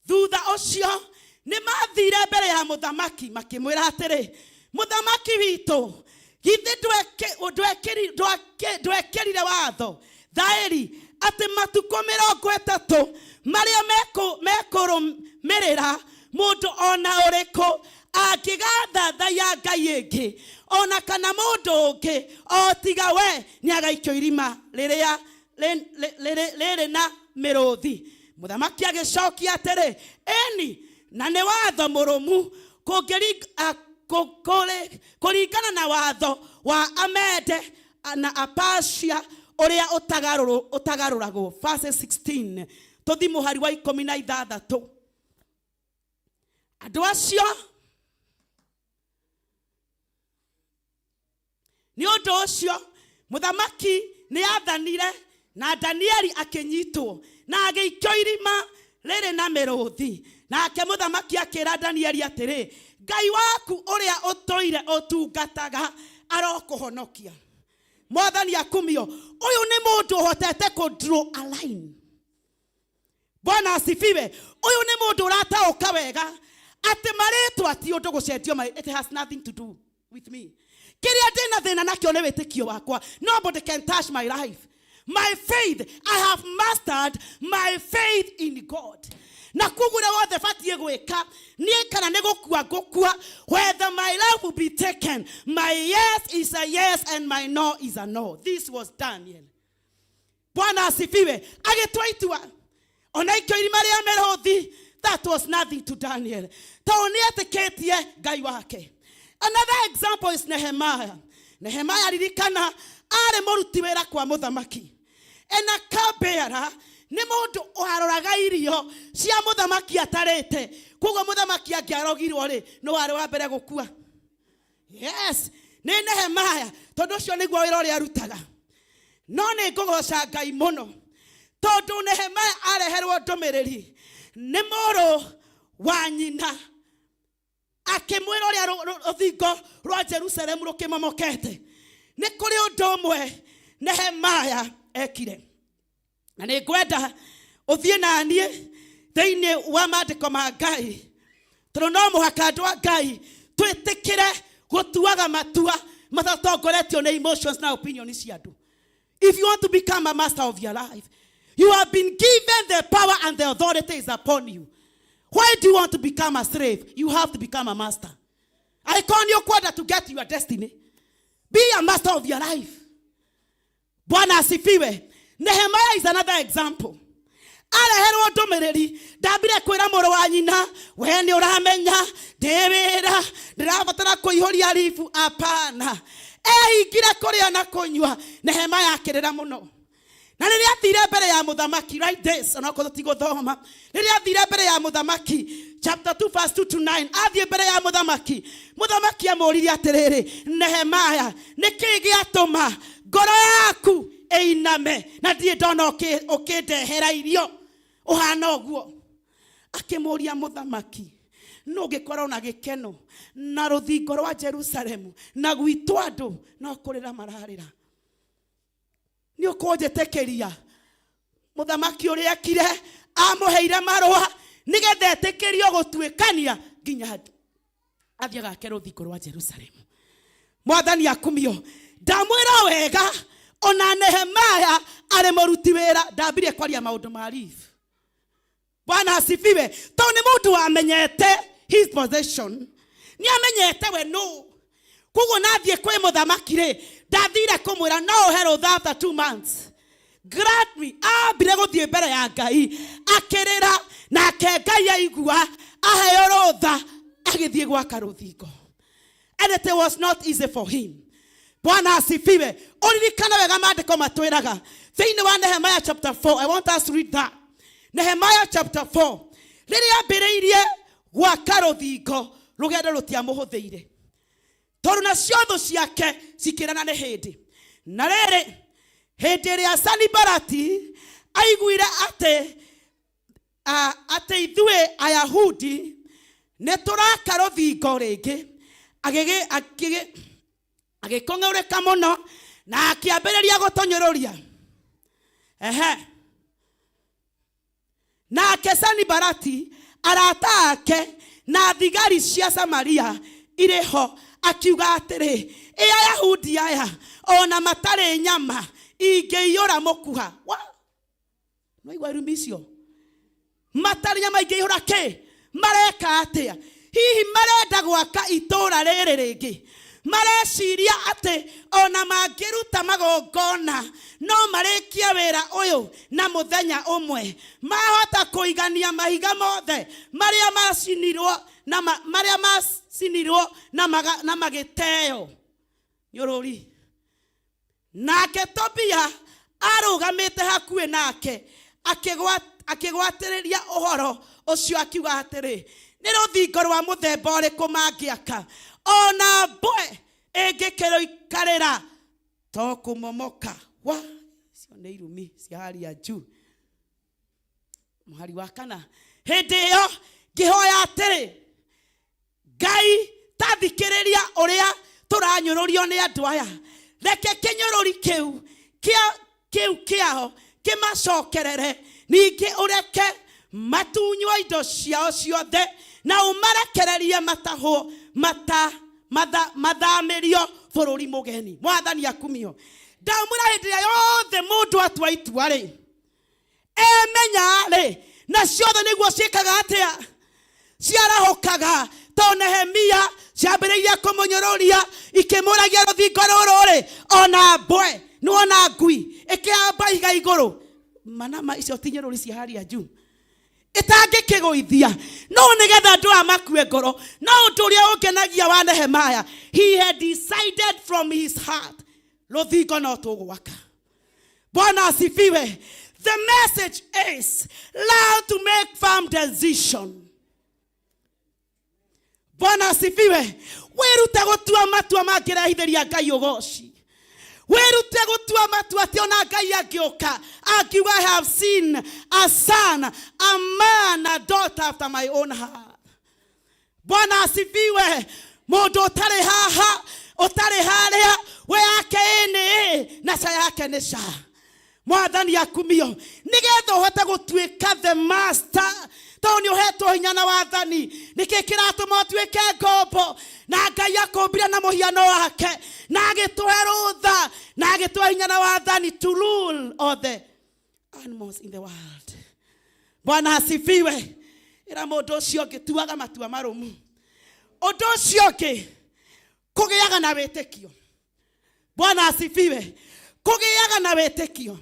Thutha ũcio nĩ mathire mbere ya mũthamaki makĩmwĩra atĩrĩ, mũthamaki witũ, Githĩ ndwekĩrire watho thaĩri atĩ matukũ 30 marĩa mekũrũmĩrĩra mũndũ ona ũrĩkũ angĩgathathaiya ngai ĩngĩ ona kana mũndũ ũngĩ o tiga we nĩagaikio irima rĩrĩa rĩrĩ na mĩrũthi. Mũthamaki agĩcokia atĩrĩ, ĩni, na nĩ watho mũrũmu kũringana na watho wa Amede na Apasia ũrĩa ũtagarũragwo. Verse 16, tũthi mũhari wa 16. Andũ acio nĩ ũndũ ũcio mũthamaki nĩ aathanire na Danieli akĩnyitwo na agĩikio irima rĩrĩ na mĩrũthi. Nake mũthamaki akĩra Danieli atĩrĩ, Ngai waku ũrĩa ũtũire ũtungataga arokũhonokia. Mwathani akumio. Ũyũ nĩ mũndũ ũhotete kũ draw a line. Bwana asifiwe. Ũyũ nĩ mũndũ ũrataũka wega atĩ marĩtwa ti ũndũ gũcenjio, it has nothing to do with me. Kĩrĩa ndĩna thĩna nakĩo nĩ wĩtĩkio wakwa. Nobody can touch my life. My faith, I have mastered my faith in God. Na koguo ũrĩa wothe batiĩ gwĩka niĩ kana nĩ gũkua ngũkua, whether my life will be taken, my yes is a yes and my no is a no. This was Daniel. Bwana asifiwe. Agĩtua itua ona ikio irima rĩa mĩrũthi, that was nothing to Daniel, tondũ nĩ etĩkĩtie Ngai wake. Another example is Nehemiah. Nehemiah, ririkana, arĩ mũruti wĩra kwa mũthamaki ena cupbearer, nĩ mũndũ waroraga irio cia mũthamaki atarĩte. Koguo mũthamaki angĩarogirwo rĩ, nĩ warĩ wa mbere gũkua. Yes, nĩ Nehemiah, tondũ ũcio nĩguo wĩra ũrĩa arutaga. No nĩ ngũgoca Ngai mũno tondũ Nehemiah areherwo ndũmĩrĩri nĩ mũrũ wa nyina akĩmwĩra ũrĩa rũthingo rwa Jerusalemu rũkĩmomokete. Nĩ kũrĩ ũndũ ũmwe Nehemiah ekire, na nĩ ngwenda ũthiĩ na niĩ thĩinĩ wa maandĩko ma Ngai, tondũ no mũhaka andũ a Ngai twĩtĩkĩre gũtuaga matua matatongoretio nĩ emotions na opinion cia andũ. If you want to become a master of your life, you have been given the power and the authority is upon you. Why do you want to become a slave? You have to become a master. Angĩkorwo nĩ ũkwenda to get your destiny, be a master of your life. Bwana asifiwe. Nehemiah is another example. Areherwo ndũmĩrĩri, ndambire kwĩra mũrũ wa nyina, we nĩ ũramenya ndĩ wĩra ndĩrabatara kũihũria ribu. Apana, ehingire kũrĩa na kũnyua. Nehemiah akĩrĩra mũno, na rĩrĩa athire mbere ya mũthamaki, write this onakorwo tũtigũthoma, rĩrĩa athire mbere ya mũthamaki, chapter 2 verse 2 to 9, athiĩ mbere ya mũthamaki, mũthamaki amũririe atĩrĩrĩ, Nehemiah, nĩkĩ gĩatũma ngoro yaku ĩiname na ndirĩ ndona ũkĩndehera irio ũhana ũguo? Akĩmũria mũthamaki, no ngĩkorwo na gĩkeno na rũthingo rwa Jerusalemu na gwitũ andũ no kũrĩra mararĩra? Nĩ ũkũnjĩtĩkĩria? Mũthamaki ũrĩa ekire, amũheire marũa nĩgetha etĩkĩrio gũtuĩkania nginya athiĩ agake rũthingo rwa Jerusalemu. Mwathani akumio. Ndamwĩra wega, ona Nehemaya arĩ mũruti wĩra ndambirie kwaria maũndũ ma leave. Bwana asifiwe. Tondũ nĩ mũndũ wamenyete his possession, nĩ amenyete we nũ. Koguo nathiĩ kwĩ mũthamaki rĩ, ndathire kũmwĩra no ũhe rũtha after 2 months, grant me. Ambire gũthiĩ mbere ya Ngai akĩrĩra, nake Ngai aigua, aheo rũtha, agĩthiĩ gwaka rũthingo. And it was not easy for him. Bwana asifiwe. Ũririkane wega, maandĩko matwĩraga thĩinĩ wa Nehemiah chapter 4, I want us to read that, Nehemiah chapter 4, rĩrĩa ambĩrĩirie gwaka rũthingo, rũgendo rũtiamũhũthĩire, tondũ nacio thũ ciake cikĩrana nĩ hĩndĩ. Na rĩrĩ, hĩndĩ ĩrĩa Sanibalati aiguire atĩ ithuĩ Ayahudi nĩ tũraka rũthingo rĩngĩ, agĩkũng'ũrĩka mũno na akĩambĩrĩria gũtũnyũrũria. Ehe, nake Sanibalati, arata ake na thigari cia Samaria irĩ ho. Akiuga atĩrĩ, ĩ Ayahudi aya ona matarĩ nyama ingĩiyũra mũkuha. Wa! Nĩwaigua irumi icio? Matarĩ nyama ingĩihũra kĩ? Mareka atĩa? Hihi marenda gwaka itũũra rĩrĩ rĩngĩ? Mareciria atĩ ona mangĩruta magongona no marĩkie wĩra ũyũ na mũthenya ũmwe? Mahota kũigania mahiga mothe marĩa macinirwo na marĩa macinirwo na na magĩteo nyũrũri. Nake Tobia arũgamĩte hakuhĩ nake, akĩgwatĩrĩria ũhoro ũcio akiuga atĩrĩ, nĩ rũthingo rwa mũthemba ũrĩkũ mangĩaka? Ona mbwe ĩngĩkĩrũikarĩra to kũmomoka. Wa, icio nĩ irumi cia hali ya juu. Mũhari wa kana, hĩndĩ ĩyo ngĩhoya atĩrĩ, Ngai ta thikĩrĩria ũrĩa tũranyũrũrio nĩ andũ aya, reke kĩnyũrũri kĩu kĩa kĩu kĩao kĩmacokerere, ningĩ ũreke matunywo indo ciao ciothe, na ũmarekererie matahwo mata matha mathamĩrio bũrũri mũgeni. Mwathani akumio. Ndamwĩra hĩndĩ ĩrĩa yothe mũndũ atua itua rĩ, emenya rĩ, na ciothe nĩguo ciĩkaga atĩa? Ciarahũkaga. To Nehemia ciambĩrĩirie kũmũnyũrũria ikĩmũragia rũthingo rũrũ rĩ, ona mbwe nĩwona ngui ĩkĩamba ihiga igũrũ, manama icio ti nyũrũri cia haria juu ĩtangĩkĩgũithia, no nĩgetha andũ aya makue ngoro. No ũndũ ũrĩa ũngenagia wa Nehemiah, he had decided from his heart, rũthingo no tũgwaka. Bwana asifiwe. The message is learn to make firm decision. Bwana asifiwe. Wĩrute gũtua matua mangĩrehithĩria Ngai ũgoci. Wĩrute gũtua matua atĩ ona Ngai angĩũka angiuga, I have seen a son, a man, a daughter after my own heart. Bwana asifiwe. Mũndũ ũtarĩ haha, ũtarĩ harĩa, we yake ĩ nĩ ĩ na ca yake nĩ ca. Mwathani akumio. Nĩgetha ũhote gũtuĩka the master, tondũ nĩ ũhetwo hinya na wathani. Nĩkĩ kĩratũma ũtuĩke ngombo? Na Ngai akũmbire na mũhiano wake, na agĩtũhe rũtha, na agĩtũhe hinya na wathani to rule all the animals in the world. Bwana asifiwe. Ĩra mũndũ ũcio ũngĩ, tuaga matua marũmu. Ũndũ ũcio ũngĩ, kũgĩaga na wĩtĩkio. Bwana asifiwe. Kũgĩaga na wĩtĩkio.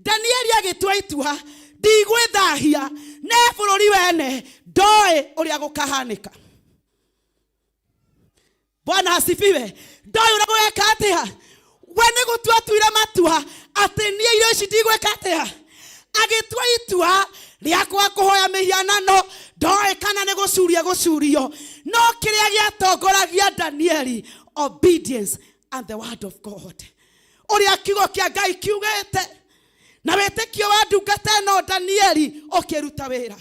Danieli agĩtua itua, ndigwĩthahia ne bũrũri wene, ndoĩ ũrĩa gũkahanĩka. Bwana asifiwe. Ndoĩ ũrĩa gũgeka atĩa. We nĩ gũtua atuire matua atĩ niĩ irio ici ndigwĩka atĩa. Agĩtua itua rĩa kwaga kũhoya mĩhianano, ndoĩ kana nĩ gũcuria gũcurio. No kĩrĩa gĩatongoragia Danieli, obedience and the word of God. Ũrĩa kiugo kĩa Ngai kiugĩte, na wĩtĩkio wa ndungata ĩno Danieli ũkĩruta wĩra.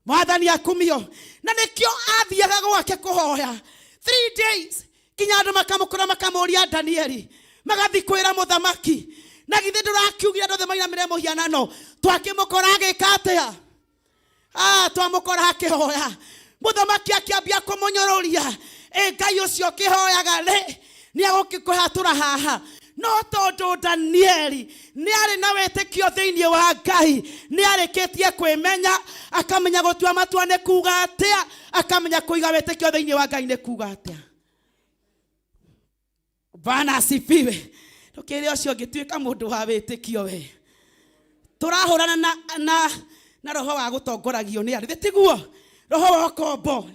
Mwathani akumio. Na nĩkĩo athiaga gwake kũhoya 3 days, nginya andũ makamũkora makamũria Danieli, magathiĩ kwĩra mũthamaki, na githĩ ndũrakiugire andũ othe mainamĩrĩre mũhianano? Twakĩmũkora agĩka atĩa? Twamũkora akĩhoya. Mũthamaki akĩambia kũmũnyũrũria, ĩ Ngai ũcio ũkĩhoyaga rĩ, nĩ egũkĩkũhatũra haha? No tondũ Danieli nĩ arĩ na wĩtĩkio thĩinĩ wa Ngai, nĩ arĩkĩtie kwĩmenya, akamenya gũtua matua nĩ kuga atĩa, akamenya kũiga wĩtĩkio thĩinĩ wa Ngai nĩ kuga atĩa. Bwana asifiwe. Ndũkĩre ũcio ũngĩtuĩka mũndũ wa wĩtĩkio we. Tũrahũrana na roho wa gũtongoragio nĩ andũ, tiguo? Roho wa ũkombo.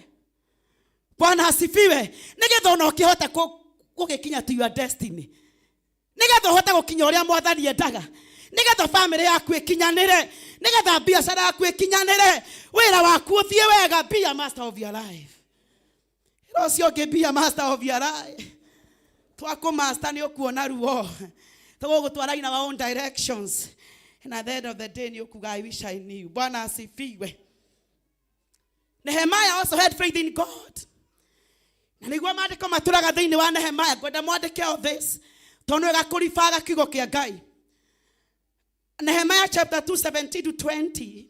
Bwana asifiwe. Nĩgetha ona ũkĩhota gũgĩkinya to your destiny, nĩgetha ũhote gũkinya ũrĩa Mwathani endaga, nĩgetha family yaku ĩkinyanĩre, nĩgetha biacara yaku ĩkinyanĩre, wĩra waku ũthiĩ wega, be a master of your life. Ĩra ũcio ũngĩ, be a master of your life. Twakũ master nĩ ũkuona ruo, tũgũgũtwara in our own directions, and at the end of the day nĩ ũkuga, I wish I knew. Bwana asifiwe. Nehemiah also had faith in God. Na nĩguo maandĩko matũraga thĩinĩ wa Nehemiah. Ngwenda mwandĩke all this, tondũ wega kũribaga kiugo kĩa Ngai. Nehemiah chapter 2, 17 to 20.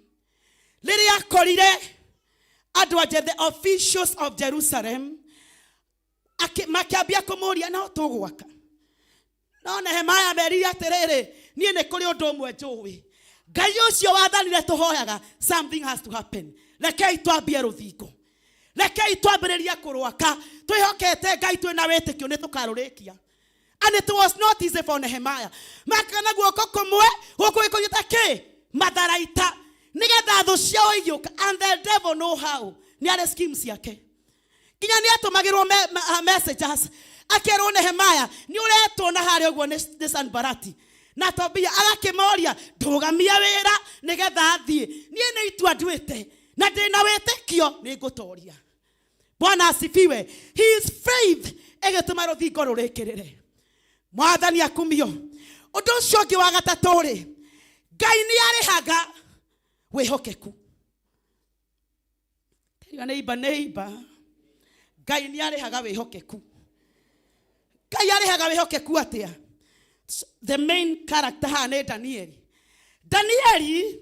Rĩrĩa akorire andũ a the officials of Jerusalem Makĩambia kũmũria no tũgwaka. No Nehemaya amerire atĩrĩrĩ, niĩ nĩ kũrĩ ũndũ ũmwe njũĩ, Ngai ũcio wathanire tũhoyaga, something has to happen. Rekei twambie rũthingo, rekei twambĩrĩrie kũrwaka, twĩhokete Ngai, twĩna wĩtĩkio nĩ tũkarũrĩkia. And it was not easy for Nehemiah. Makana guoko kũmwe gũkũ gĩkũnyita kĩ matharaita nĩgetha thũ ciao igĩũka. And the devil know how, nĩ arĩ schemes ciake, nginya nĩ atũmagĩrwo messages, akerwo, "Nehemiah, nĩ ũretwo na harĩa ũguo nĩ Sanbalati na Tobia." Agakĩmoria, "Ndũgamia wĩra nĩgetha athiĩ. Niĩ nĩ itua nduĩte na ndĩna wĩtĩkio nĩ ngũtoria." Bwana asifiwe. His faith ĩgĩtũma rũthingo rũrĩkĩrĩre. Mwathani akumio. Ũndũ ũcio ũngĩ wa gatatũ rĩ, Ngai nĩ arĩhaga wĩhokeku. Tell neighbor, "Neighbor, Ngai nĩ arĩhaga wĩhokeku." Ngai arĩhaga wĩhokeku atĩa? The main character haha nĩ Danieli. Danieli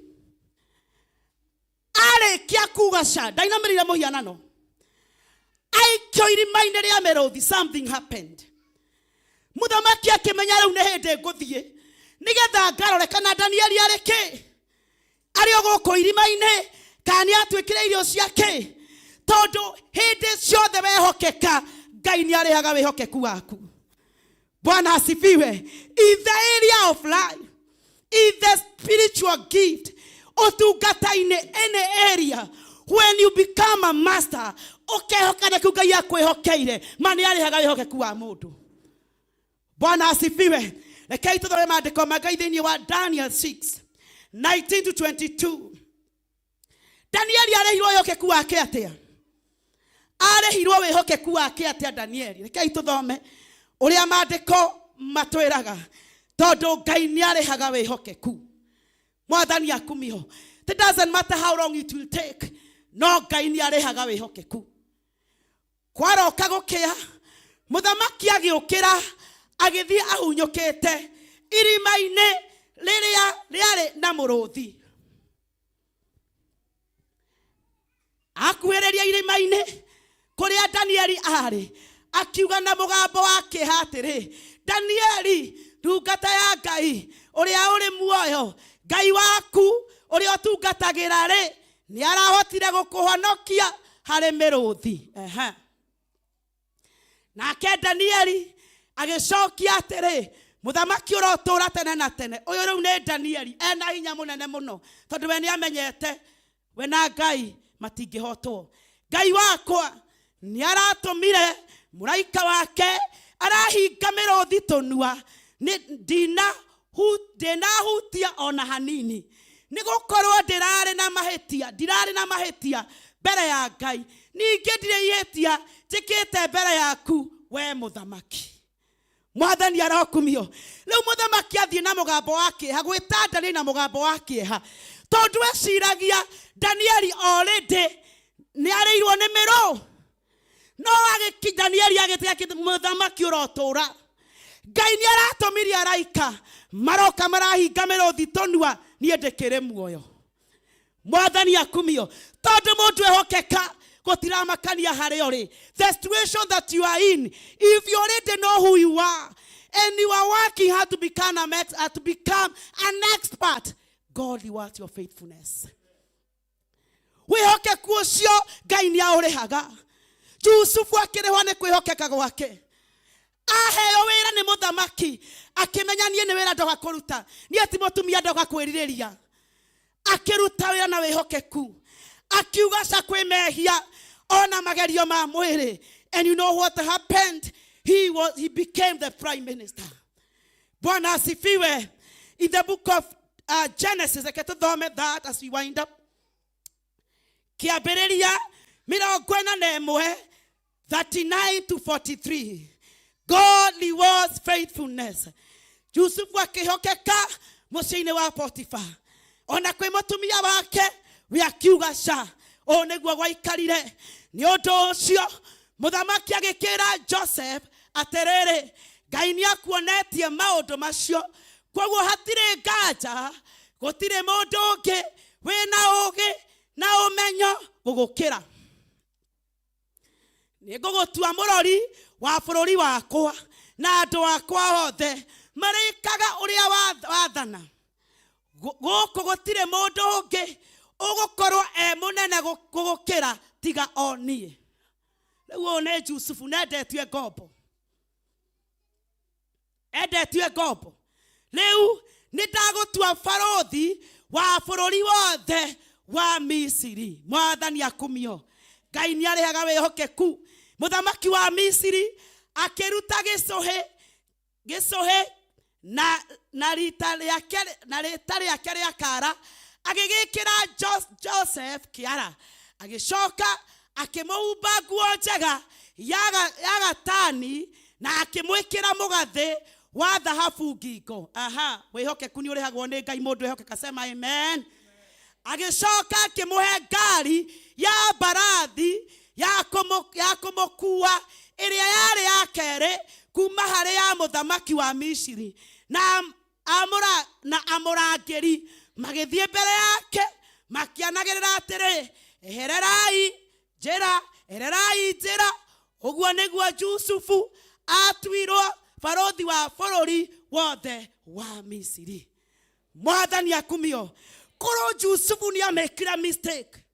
arĩkia kuga ca ndainamĩrĩire mũhianano, aikio irima-inĩ rĩa mĩrũthi. Something happened. Mũthamaki akĩmenya rĩu nĩ hĩndĩ ngũthiĩ nĩgetha ngarore kana Danieli arĩ kĩ, arĩ o gũkũ irima-inĩ, kana nĩ atuĩkire irio ciake, tondũ hĩndĩ ciothe wehokeka, Ngai nĩ arĩhaga wĩhokeku waku. Bwana asifiwe. In the area of life, in the spiritual gift, ũtungata-inĩ, any area, when you become a master, ũkehoka na kĩu Ngai akwĩhokeire, ma nĩ arĩhaga wĩhokeku wa mũndũ. Bwana asifiwe. Rekei tũthome maandĩko ma Ngai thĩinĩ wa Daniel 6 19 to 22. Danieli arĩhirwo wĩhokeku wake atĩa? Arĩhirwo wĩhokeku wake atĩa Danieli? Rekei tũthome ũrĩa maandĩko matwĩraga, tondũ Ngai nĩ arĩhaga wĩhokeku. Mwathani akumio. It doesn't matter how long it will take, no Ngai nĩ arĩhaga wĩhokeku. Kwaroka gũkĩa, mũthamaki agĩũkĩra, agĩthiĩ ahunyũkĩte irima-inĩ rĩrĩa rĩarĩ na mũrũthi. Akuhĩrĩria irima-inĩ kũrĩa Danieli arĩ, akiuga na mũgambo wa kĩeha atĩrĩ, "Danieli, ndungata ya Ngai ũrĩa ũrĩ muoyo, Ngai waku ũrĩa ũtungatagĩra rĩ, nĩ arahotire gũkũhonokia harĩ mĩrũthi?" Ehe. Nake Danieli agĩcokia atĩrĩ, "Mũthamaki ũrotũũra tene na tene." Ũyũ rĩu nĩ Danieli ena hinya mũnene mũno, tondũ we nĩ amenyete we na Ngai matingĩhotwo. "Ngai wakwa nĩ aratũmire mũraika wake, arahinga mĩrũthi tũnua, ndinahutia ona hanini, nĩ gũkorwo ndĩrarĩ na mahĩtia, ndirarĩ na mahĩtia mbere ya Ngai, ningĩ ndirĩ ihĩtia njĩkĩte mbere yaku, we mũthamaki." Mwathani arokumio. Rĩu mũthamaki athiĩ na mũgambo wa kĩeha gwĩta Danieli na mũgambo wa kĩeha, tondũ eciragia Danieli already nĩ arĩirwo nĩ mĩrũ. No agĩki Danieli agĩtiga, "Mũthamaki ũrotũra, Ngai nĩ aratũmirie araika, maroka marahinga mĩrũthi tũnua, niĩ ndĩkĩrĩ muoyo." Mwathani akumio. Tondũ mũndũ ehokeka, gũtiramakania harĩa ũrĩ. The situation that you are in, if you already know who you are and you are working hard to become an expert, God rewards your faithfulness. Wĩhokeku ũcio Ngai nĩ aũrĩhaga. Jusufu akĩrĩhwo nĩ kwĩhokeka gwake. Aheo wĩra nĩ mũthamaki, akĩmenya, "Niĩ nĩ wĩra ndoka kũruta, niĩ ti mũtumia ndoka kwĩrirĩria." Akĩruta wĩra na wĩhokeku, akiuga ca kwĩ mehia ona magerio ma mwĩrĩ. And you know what happened? He became the prime minister. Bwana asifiwe. In the book of Genesis, reke tũthome that as we wind up. Kĩambĩrĩria 41, 39 to 43. God rewards faithfulness. Yusufu akĩhokeka mũciĩ-inĩ wa Potifa, ona kwĩ mũtumia wake, we akiuga ca ũũ nĩguo gwaikarire. Nĩ ũndũ ũcio mũthamaki agĩkĩra Joseph atĩrĩrĩ, "Ngai nĩ akuonetie maũndũ macio, koguo hatirĩ nganja gũtirĩ mũndũ ũngĩ wĩna ũũgĩ na ũmenyo gũgũkĩra." Nĩ ngũgũtua mũrori wa bũrũri wakwa na andũ akwa othe marĩkaga ũrĩa wathana. Gũkũ gũtirĩ mũndũ ũngĩ ũgũkorwo e mũnene gũgũkĩra tiga o niĩ. Rĩu ũyũ nĩ Jusufu na endetio ngombo, endetio ngombo. Rĩu nĩ ndagũtua barũthi wa bũrũri wothe wa Misiri. Mwathani akumio. Ngai nĩ arĩhaga wĩhokeku. Mũthamaki wa Misiri akĩruta gĩcũhĩ, gĩcũhĩ na rita rĩake, na rĩta rĩake rĩa kara, agĩgĩkĩra Joseph kĩara, agĩcoka akĩmũhumba nguo njega ya gatani na akĩmwĩkĩra mũgathĩ wa thahabu ngingo. Aha, wĩhokeku nĩ ũrĩhagwo nĩ Ngai, mũndũ ehokeka, sema amen. Agĩcoka akĩmũhe ngari ya mbarathi ya kũmũkua ĩrĩa yarĩ ya kerĩ kuma harĩ ya mũthamaki wa Misiri, na amũrangĩri magĩthiĩ mbere yake makĩanagĩrĩra atĩrĩ, ehererai njĩra, ehererai njĩra. Ũguo nĩguo Jusufu atuirwo barũthi wa bũrũri wothe wa Misiri. Mwathani akumio. Korwo Jusufu nĩ amekire mistake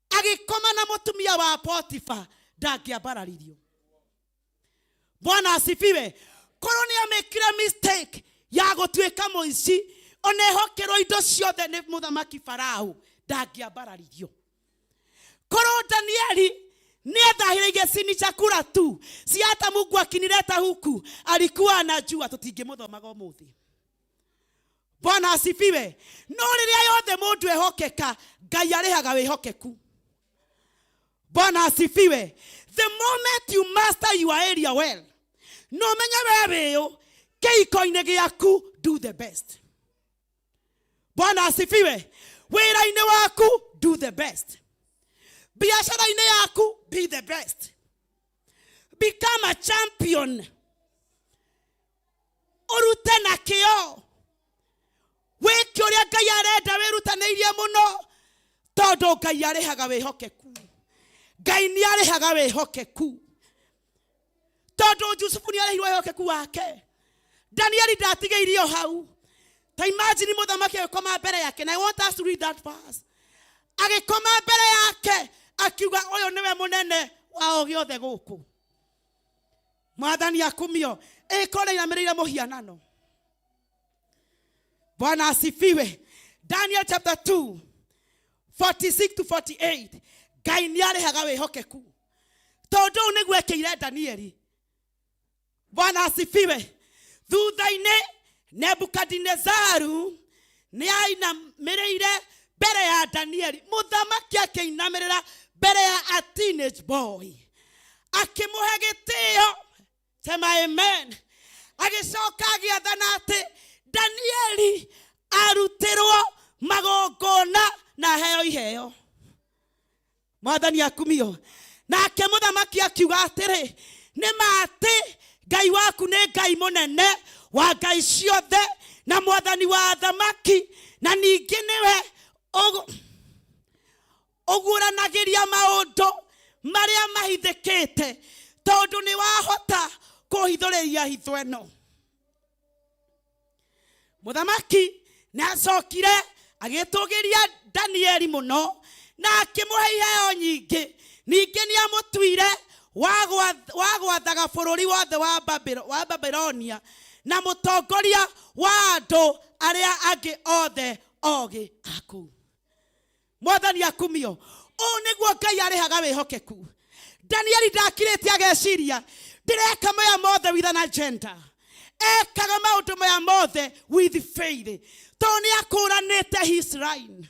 agĩkoma na mũtumia wa Potifa, ndangĩambararirio. Bwana asifiwe. Korwo nĩ amekire mistake ya gũtuĩka mũici, ona ehokerwo indo ciothe nĩ mũthamaki Farao, ndangĩambararirio. Korwo Danieli nĩ ethahĩrĩirie sini chakula tu, si hata Mungu akinileta huku alikuwa anajua tũtingĩmũthomaga ũmũthĩ. Bwana asifiwe. No rĩrĩa yothe mũndũ ehokeka, Ngai arĩhaga wĩhokeku. Bwana asifiwe. The moment you master your area well, no menye we wĩũ kĩhiko-inĩ gĩaku, do the best. Bwana asifiwe. Wĩra-inĩ waku, do the best. Biashara-inĩ yaku, be the best. Become a champion. Ũrute na kĩo, wĩke ũrĩa Ngai arenda, wĩrutanĩirie mũno, tondũ Ngai arĩhaga wĩhokeku. Ngai nĩ arĩhaga wĩhokeku, tondũ Jusufu nĩ arĩhirwo wĩhokeku wake. Danieli ndatigĩirio hau. Ta imagine mũthamaki agĩkoma mbere yake, and I want us to read that verse. Agĩkoma mbere yake akiuga, ũyũ nĩwe mũnene wa o gĩothe gũkũ. Mwathani akumio. Ĩkorwo inamĩrĩire mũhianano. Bwana asifiwe. Daniel chapter 2 46 to 48. Ngai nĩ arĩhaga wĩhokeku, tondũ ũũ nĩguo ekĩire Danieli. Bwana asifiwe. Thutha-inĩ Nebukadinezaru nĩ ainamĩrĩire mbere ya Danieli. Mũthamaki akĩinamĩrĩra mbere ya a teenage boy, akĩmũhe gĩtĩo, sema amen. Agĩcoka agĩathana atĩ Danieli arutĩrwo magongona na aheo iheo. Mwathani akumio. Nake mũthamaki akiuga atĩrĩ, nĩ ma atĩ Ngai waku nĩ Ngai mũnene wa ngai ciothe na mwathani wa athamaki, na ningĩ nĩwe ũguũranagĩria maũndũ marĩa mahithĩkĩte, tondũ nĩ wahota kũhithũrĩria hitho ĩno. Mũthamaki nĩ acokire agĩtũgĩria Danieli mũno na akĩmũhe iheo nyingĩ. Ningĩ nĩ amũtuire wa gwathaga bũrũri wothe wa Babilonia na mũtongoria wa andũ arĩa angĩ othe ogĩ a kũu. Mwathani akumio. Ũũ nĩguo Ngai arĩhaga wĩhokeku. Danieli ndakirĩte ageciria ndĩreka maya mothe with an agenda. Ekaga maũndũ maya mothe with faith, tondũ nĩ akũranĩte his line.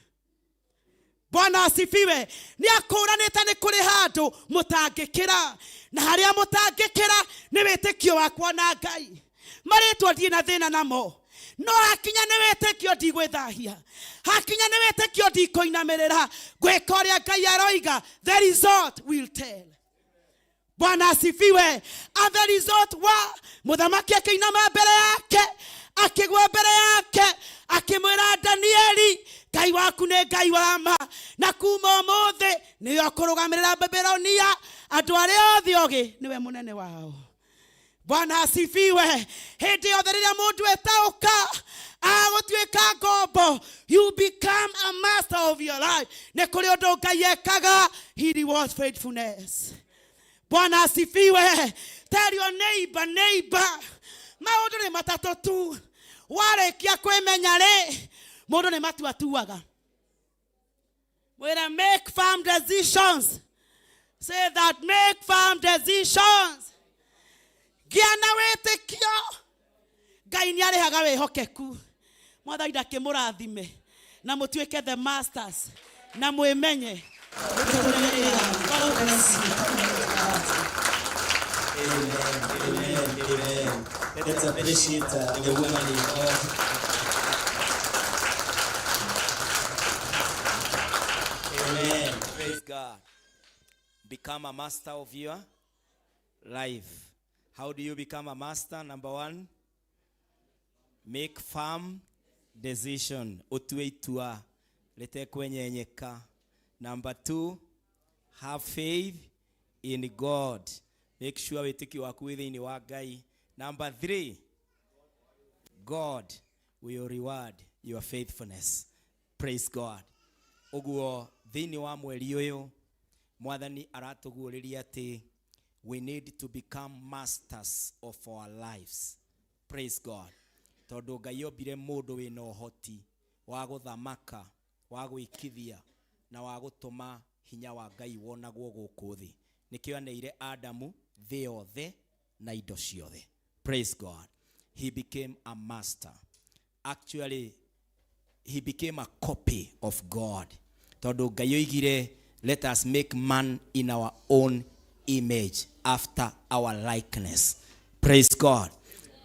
Bwana asifiwe. Nĩ akũranĩte nĩ kũrĩ handũ mũtangĩkĩra, na harĩa mũtangĩkĩra nĩ wĩtĩkio wakwa na Ngai. Marĩtwa ndirĩ na thĩna namo, no hakinya nĩ wĩtĩkio ndigwĩthahia, hakinya nĩ wĩtĩkio ndikũinamĩrĩra, ngwĩka ũrĩa Ngai aroiga. The result will tell. Bwana asifiwe. And the result wa mũthamaki akĩinama mbere yake, akĩgwa mbere yake, akĩmwĩra, Danieli, Ngai waku nĩ Ngai wa ma, na kuma ũmũthĩ nĩwe ũkũrũgamĩrĩra Babilonia. Andũ arĩa othe ogĩ nĩwe mũnene wao. Bwana asifiwe. Hĩndĩ yothe rĩrĩa mũndũ etaũka agũtuĩka ngombo, you become a master of your life. Nĩ kũrĩ ũndũ Ngai ekaga, he rewards faithfulness. Bwana asifiwe. Tell your neighbor, neighbor, maũndũ nĩ matatũ tu. Warĩkia kwĩmenya rĩ, mũndũ nĩ matua atuaga. Mwĩre make firm decisions. Say that, make firm decisions. Gĩa na wĩtĩkio. Ngai nĩ arĩhaga wĩhokeku. Mwathani ndakĩmũrathime na mũtuĩke the masters na mwĩmenye. Amen, amen, amen. Let's appreciate the woman in God. Amen. Praise God. Become a master of your life. How do you become a master? Number one, make firm decision. Utue itua litekwenyenyeka. Number two, have faith in God. Make sure wĩtĩkio waku wĩ thĩinĩ wa Ngai. Number three, God will reward your faithfulness. Praise God. Ũguo thĩinĩ wa mweri ũyũ mwathani aratũguũrĩria atĩ we need to become masters of our lives. Praise God. Tondũ Ngai ombire mũndũ wĩna ũhoti wa gũthamaka, wa gwĩkithia na wa gũtũma hinya wa Ngai wonagwo gũkũ thĩ. Nĩkĩo aneire Adamu thĩ yothe na indo ciothe. Praise God. He became a master. Actually, he became a copy of God. Tondũ Ngai oigire, let us make man in our own image after our likeness. Praise God.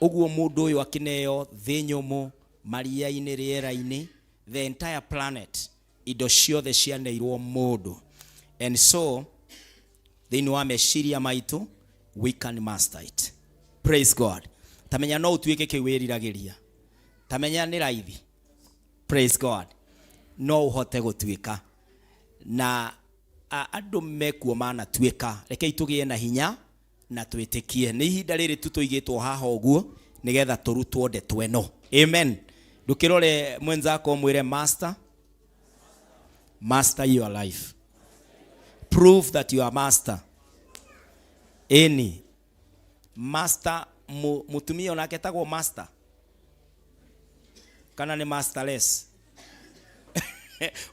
Ũguo mũndũ ũyũ akĩneo thĩ nyũmũ, maria-inĩ, rĩera-inĩ, the entire planet, indo ciothe cianeirwo mũndũ. And so, thĩinĩ wa meciria maitũ, we can master it. Praise God. Tamenya no ũtuĩke kĩu wĩriragĩria. Tamenya nĩ raithi. Praise God. No ũhote gũtuĩka. Na andũ mekuo manatuĩka. Rekei tũgĩe na hinya na twĩtĩkie. Nĩ ihinda rĩrĩ tu tũigĩtwo haha ũguo nĩgetha tũrutwo ndeto ĩno. Amen. Ndũkĩrore mwenzako mwĩre master, master your life. Prove that you are master. Ĩni. Master mũtumia onake etagwo master. Kana nĩ masterless.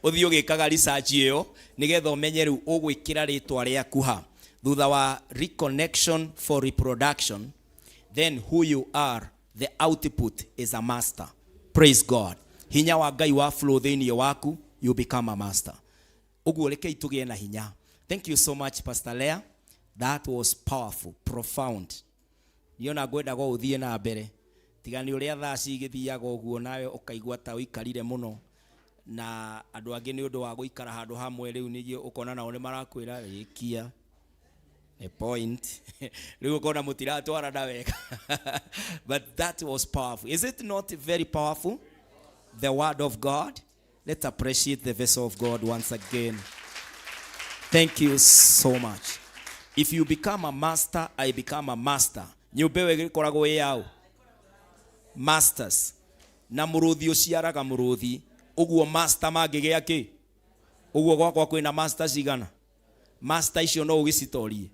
Ũthiĩ ũgĩkaga research ĩyo nĩgetha ũmenye rĩu ũgwĩkĩra rĩtwa rĩaku ha. Thutha wa reconnection for reproduction, then who you are, the output is a master. Praise God. Hinya wa Ngai wa flow thĩinĩ waku, you become a master. Ũguo rekei tũgĩe na hinya. Thank you so much, Pastor Leah. That was powerful, profound. Niĩ ona ngwendaga ũthiĩ na mbere. Tiga nĩ ũrĩa thaa cigĩthiaga ũguo nawe ũkaigua ta ũikarire mũno. Na andũ angĩ nĩ ũndũ wa gũikara handũ hamwe rĩu ningĩ ũkona nao nĩ marakwĩra rĩkia. A point. Rĩu ũkona mũtiratwarana wega. But that was powerful. Is it not very powerful? The word of God. Let's appreciate the vessel of God once again. Thank you so much. If you become a master, I become a master. Nyũmba ĩyo ĩkoragwo ĩ yaũ? Masters. Na mũrũthi ũciaraga mũrũthi. Ũguo master mangĩgĩa kĩ? Ũguo gwakwa kwĩna master cigana? Master icio no ũgĩcitorie.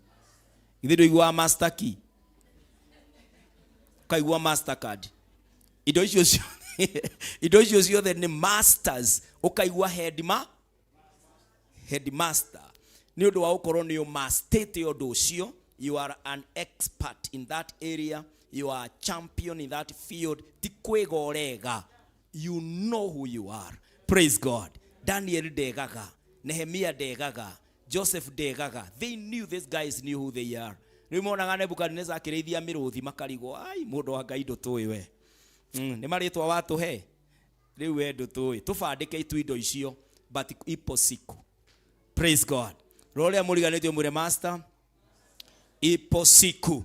Githĩ ndũiguaga master key? Ũkaigua mastercard. Indo icio ciothe, indo icio ciothe nĩ masters. Ũkaigua headmaster. Nĩ ũndũ wa gũkorwo nĩ ũmastĩte ũndũ ũcio. You are an expert in that area. You are a champion in that field. Ti kwĩga ũrega. You know who you are. Praise God. Daniel ndegaga. Nehemia ndegaga. Joseph ndegaga. They knew, these guys knew who they are. Rĩu monaga Nebukadnezar akĩrĩithia mĩrũthi makarigwo, ai mũndũ wa Ngai ndũtũĩ we. Nĩ marĩtwa watũhe. Rĩu we ndũtũĩ. Tũbandĩke itu indo icio, but ipo siku. Praise God. Rora ũrĩa mũriganĩtio mwĩre master, ipo siku.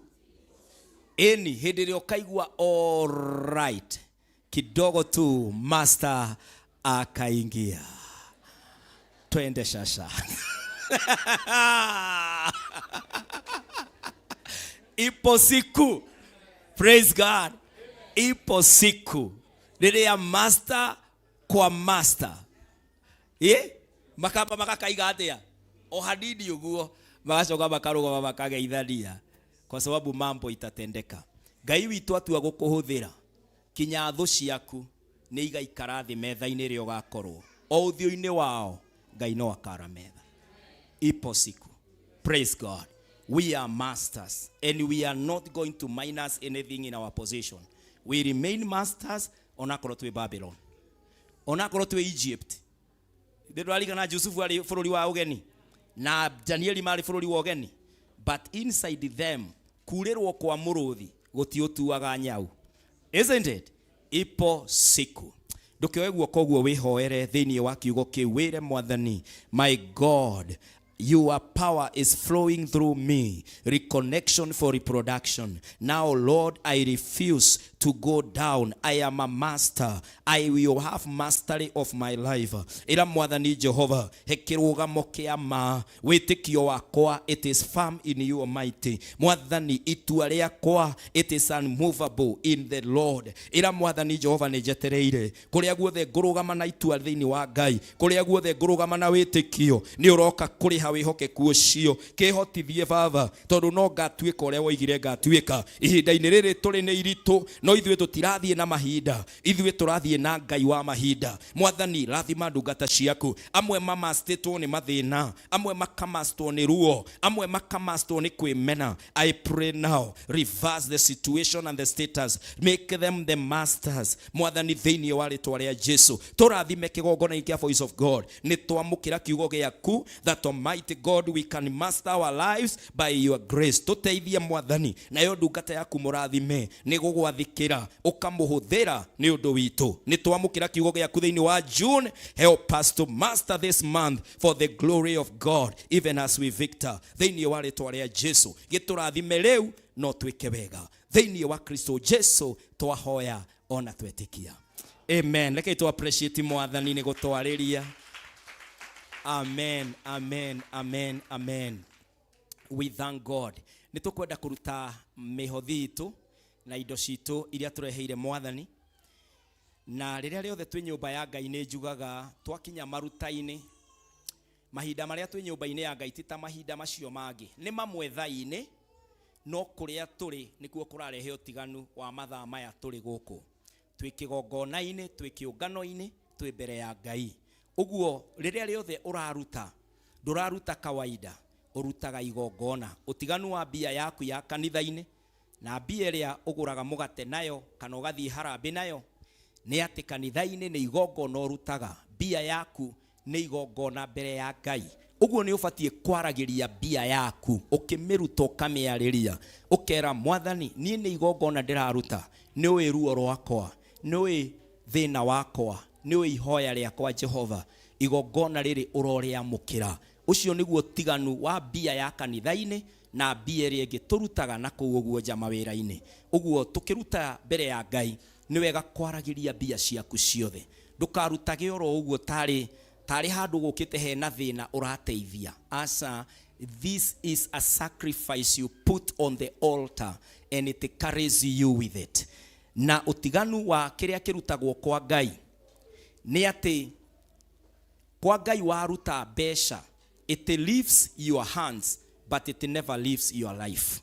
Ĩni hĩndĩ ĩrĩa ũkaigua all right, kidogo tu master akaingia. Twende shasha. Ipo siku. Praise God. Ipo siku rĩrĩa master kwa master, ĩ makamba makakaiga atĩa o hanini ũguo, magacoka makarũgama makageithania, kwa sababu mambo itatendeka. Ngai witũ atua gũkũhũthĩra, kinya thũ ciaku nĩ igaikara thĩ metha-inĩ ĩrĩa ũgakorwo o ũthiũ-inĩ wao. Ngai no akara metha. Ipo siku. Praise God. We are masters and we are not going to minus anything in our position. We remain masters onakorwo twĩ Babylon, onakorwo twĩ Egypt. Ndĩrarigana Jusufu arĩ bũrũri wa ũgeni na Danieli marĩ bũrũri wa ũgeni, but inside them kurĩrwo kwa mũrũthi gũtiũtuaga nyau, isn't it? Ipo siku. Ndũkĩoe guoko ũguo wĩhoere thĩinĩ wa kiugo kĩu, wĩre Mwathani, "My God, your power is flowing through me. Reconnection for reproduction. Now, Lord, I refuse to go down. I am a master. I will have mastery of my life." Ĩra Mwathani Jehova, he kĩrũgamo kĩa ma. Wĩtĩkio wakwa, it is firm in you, Almighty. Mwathani, itua rĩakwa, it is unmovable in the Lord. Ĩra Mwathani Jehova, nĩ njetereire. Kũrĩa guothe ngũrũgama na itua thĩinĩ wa Ngai, kũrĩa guothe ngũrũgama na wĩtĩkio, nĩ ũroka kũrĩha wĩhokeku ũcio. Kĩhotithie Baba, tondũ no ngatuĩka ũrĩa woigire ngatuĩka. Ihinda-inĩ rĩrĩ tũrĩ nĩ iritũ, no ithuĩ tũtirathiĩ na mahinda, ithuĩ tũrathiĩ na Ngai wa mahinda. Mwathani, rathima ndungata ciaku. Amwe mamastĩtwo nĩ mathĩna, amwe makamastwo nĩ ruo, amwe makamastwo nĩ kwĩmena. I pray now, reverse the situation and the status, make them the masters. Mwathani, thĩinĩ wa rĩtwa rĩa Jesu, tũrathime kĩgongona kĩa Voice of God. Nĩ twamũkĩra kiugo gĩaku that, Almighty God, we can master our lives by your grace. Tũteithie, Mwathani, nayo ndungata yaku mũrathime nĩ gũgwathĩkĩra, ũkamũhũthĩra nĩ ũndũ witũ. Nĩ twamũkĩra kiugo gĩaku thĩinĩ wa June. Help us to master this month for the glory of God, even as we victor. Thĩinĩ wa rĩtwa rĩa Jesu, gĩtũrathime rĩu no twĩke wega. Thĩinĩ wa Kristo Jesu twahoya ona twetĩkia, amen. Reke tũ appreciate Mwathani nĩ gũtwarĩria. Amen, amen, amen, amen. We thank God. Nĩ tũkwenda kũruta mĩhothi itũ na indo citũ iria tũreheire Mwathani. Na rĩrĩa rĩothe twĩ nyũmba ya Ngai, nĩ njugaga twakinya maruta-inĩ, mahinda marĩa twĩ nyũmba-inĩ ya Ngai ti ta mahinda macio mangĩ. Nĩ mamwe thaa-inĩ, no kũrĩa tũrĩ nĩkuo kũrarehe ũtiganu wa mathaa maya tũrĩ gũkũ. Twĩ kĩgongona-inĩ, twĩ kĩũngano-inĩ, twĩ mbere ya Ngai. Ũguo rĩrĩa rĩothe ũraruta, ndũraruta kawaida, ũrutaga igongona. Ũtiganu wa mbia yaku ya kanitha-inĩ na mbia ĩrĩa ũgũraga mũgate nayo kana ũgathiĩ harambĩ nayo nĩ atĩ kanitha-inĩ nĩ igongona ũrutaga. Mbia yaku nĩ igongona mbere ya Ngai. Ũguo nĩ ũbatiĩ kwaragĩria mbia yaku, ũkĩmĩruta ũkamĩarĩria, ũkera Mwathani, "Niĩ nĩ igongona ndĩraruta. Nĩ ũĩ ruo rwakwa, nĩ ũĩ thĩna wakwa, nĩ ũĩ ihoya rĩakwa. Jehova, igongona rĩrĩ ũrorĩamũkĩra." Ũcio nĩguo ũtiganu wa mbia ya kanitha-inĩ na mbia ĩrĩa ĩngĩ tũrutaga na kũu ũguo nja mawĩra-inĩ. Ũguo tũkĩruta mbere ya Ngai, nĩ wega kwaragĩria mbia ciaku ciothe. Ndũkarutage oro ũguo tarĩ handũ gũkĩte hena thĩna ũrateithia. Aca, this is a sacrifice you put on the altar and it carries you with it. Na ũtiganu wa kĩrĩa kĩrutagwo kwa Ngai nĩ atĩ kwa Ngai waruta mbeca, it leaves your hands but it never leaves your life.